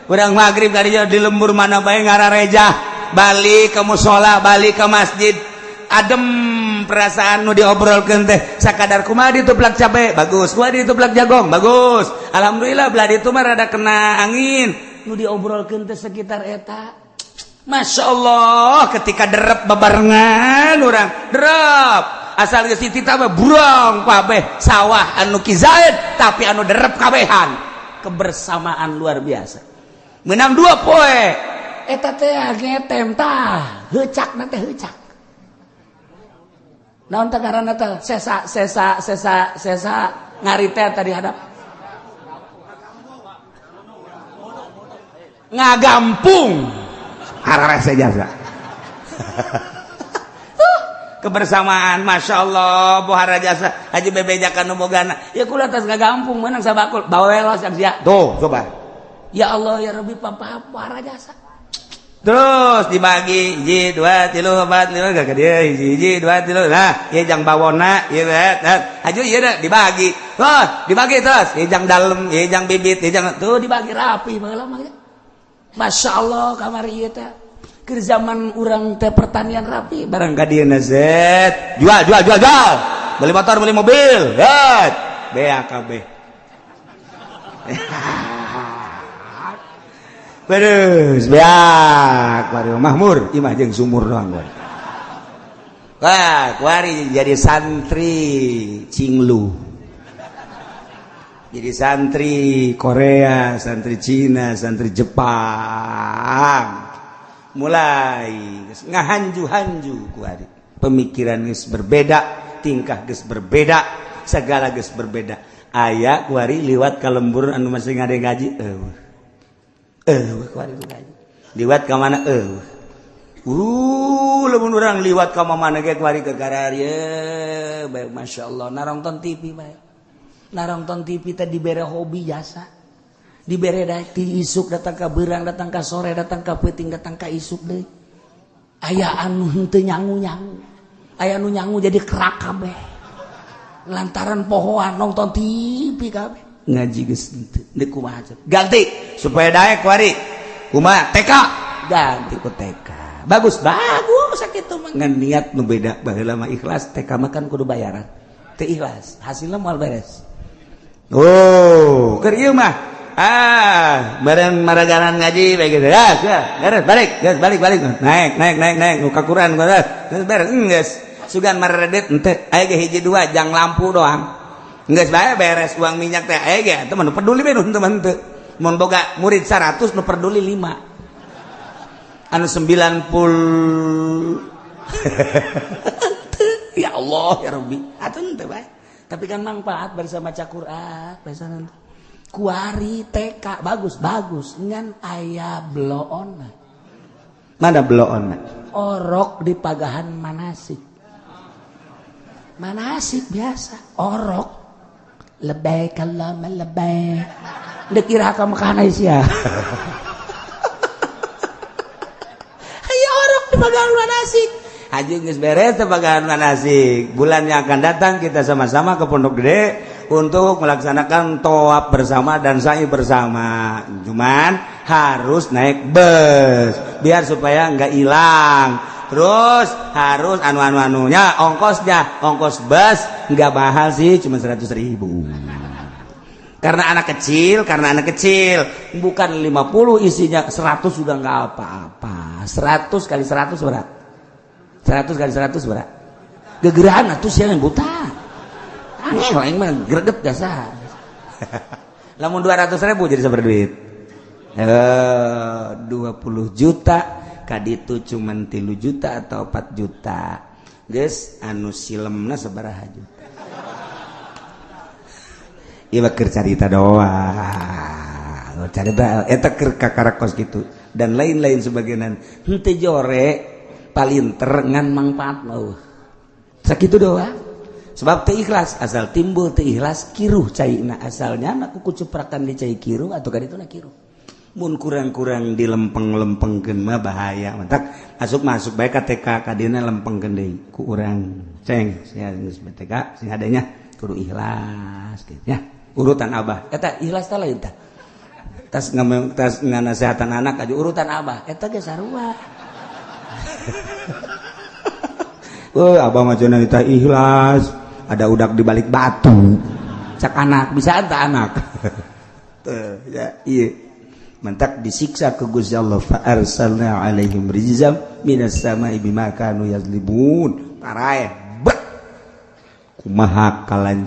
urang maghrib kadinya di lembur mana bae ngarareja balik ke musola balik ke masjid adem perasaan nu diobrolkeun teh sakadar kumaha dituplak cabe bagus kumaha dituplak jagong bagus alhamdulillah belah ditu mah rada kena angin Nu diobrolkeun teh sekitar eta. Masya Allah ketika derep bebarengan urang derep asal geus dititah mah burang kabeh sawah anu kizaid tapi anu derep kabehan kebersamaan luar biasa menang dua poe Eta teh ngetem tah heucakna teh heucak. Naon teh ngaranna teh sesa sesa sesa sesa ngari teh tadi hadap. Ngagampung hararese jasa. Kebersamaan Masya Allah bohara jasa haji bebejakan nu bogana ya kula tas ngagampung menang sabakul bawel sak sia tuh coba ya Allah ya Rabbi papa bohara jasa terus dibagi hiji dua tilu empat lima gak dia hiji hiji dua tilu nah ieu jang bawona ieu haju ieu dah dibagi terus dibagi terus ieu jang dalem ieu jang bibit ieu jang tuh dibagi rapi baheula mah. Masya Allah kamari ieu teh keur zaman urang teh pertanian rapi barang ka dieu zet jual jual jual jual beli motor beli mobil zet BAKB. Terus beak kuari mahmur imah jeung sumur doang kuari. Wah, kuari jadi santri Cinglu. Jadi santri Korea, santri Cina, santri Jepang. Mulai ngahanju-hanju kuari. Pemikiran geus berbeda, tingkah geus berbeda, segala geus berbeda. Aya kuari liwat ka lembur anu masih ngade ngaji eueuh. Kuari ngaji. Liwat ka mana eueuh. Lamun urang liwat ka mana ge kuari ke kararieu bae masyaallah narongton TV bae. Narongton TV teh dibere hobi jasa. Dibere ti isuk datang ka beurang, datang ka sore, datang ka peuting, datang ka isuk deui. Aya anu henteu nyangu-nyangu. Aya anu nyangu jadi kerak kabeh. Lantaran pohoan nonton TV kabeh. Ngaji geus henteu deuk kumaha ganti supaya daek kuari kumaha TK ganti ku TK bagus bagus sakitu mah ngan niat nu beda baheula mah ikhlas TK mah kan kudu bayaran teu ikhlas hasilna moal beres. Oh keur ieu mah ah bareng maragaran ngaji bae gitu ya beres balik geus balik balik naik naik naik naik nu kakuran geus beres geus sugan maredet henteu aya ge hiji dua jang lampu doang geus bae beres uang minyak teh aya ge teu mah peduli bae nu henteu mah henteu mun boga murid 100 nu peduli 5 anu 90 ya Allah ya Rabbi atuh henteu bae tapi kan manfaat bersama maca Quran bersama kuari TK bagus bagus ngan aya bloon mana bloon orok di pagahan manasik manasik biasa orok lebay kalama lebay Dek iraha ka Mekah sia. Aya orok di bagian manasik. Haji geus beres teh bagian manasik. Bulan yang akan datang kita sama-sama ke Pondok Gede untuk melaksanakan tawaf bersama dan sa'i bersama. Cuman harus naik bus biar supaya nggak hilang. Terus harus anu-anu-anunya, ongkosnya, ongkos bus nggak mahal sih, cuma 100.000. Karena anak kecil, karena anak kecil bukan 50 isinya 100 sudah nggak apa-apa. 100 kali 100 berat. 100 kali 100 berat. Gegerahan atuh sia yang buta. Angel aing mah greget jasa. Lamun 200.000 jadi sabar duit. 20 juta kaditu cuman 3 juta atau 4 juta. Geus anu silemna sabaraha juta. Ieu mah keur carita doang. Carita eta keur kakara kos kitu dan lain-lain sebagainya. Henteu jore palinter ngan mangfaat mah. Sakitu doang. Sebab teu ikhlas, asal timbul teu ikhlas kiruh caina, asalnya anak kuku cuprakan di cai kiruh atau kadituna kiruh. Mun kurang-kurang dilempeng-lempengkeun mah bahaya. Mantak masuk-masuk bae ka TK kadina lempengkeun deui ku urang ceng sia geus BTK sing adanya kudu ikhlas gitu ya. Urutan abah eta ikhlas tah lain tah. Tas ngomong tas nganasehatan anak aja urutan abah eta ge sarua. Oh, abah mah cenah tah ikhlas. Ada udak di balik batu. Cak anak bisa anta anak. Tuh, ya iya. Mantak disiksa ke Gusti Allah fa arsalna alaihim rijzam minas sama'i bima kanu yazlimun. Paraeh bet. Kumaha kalan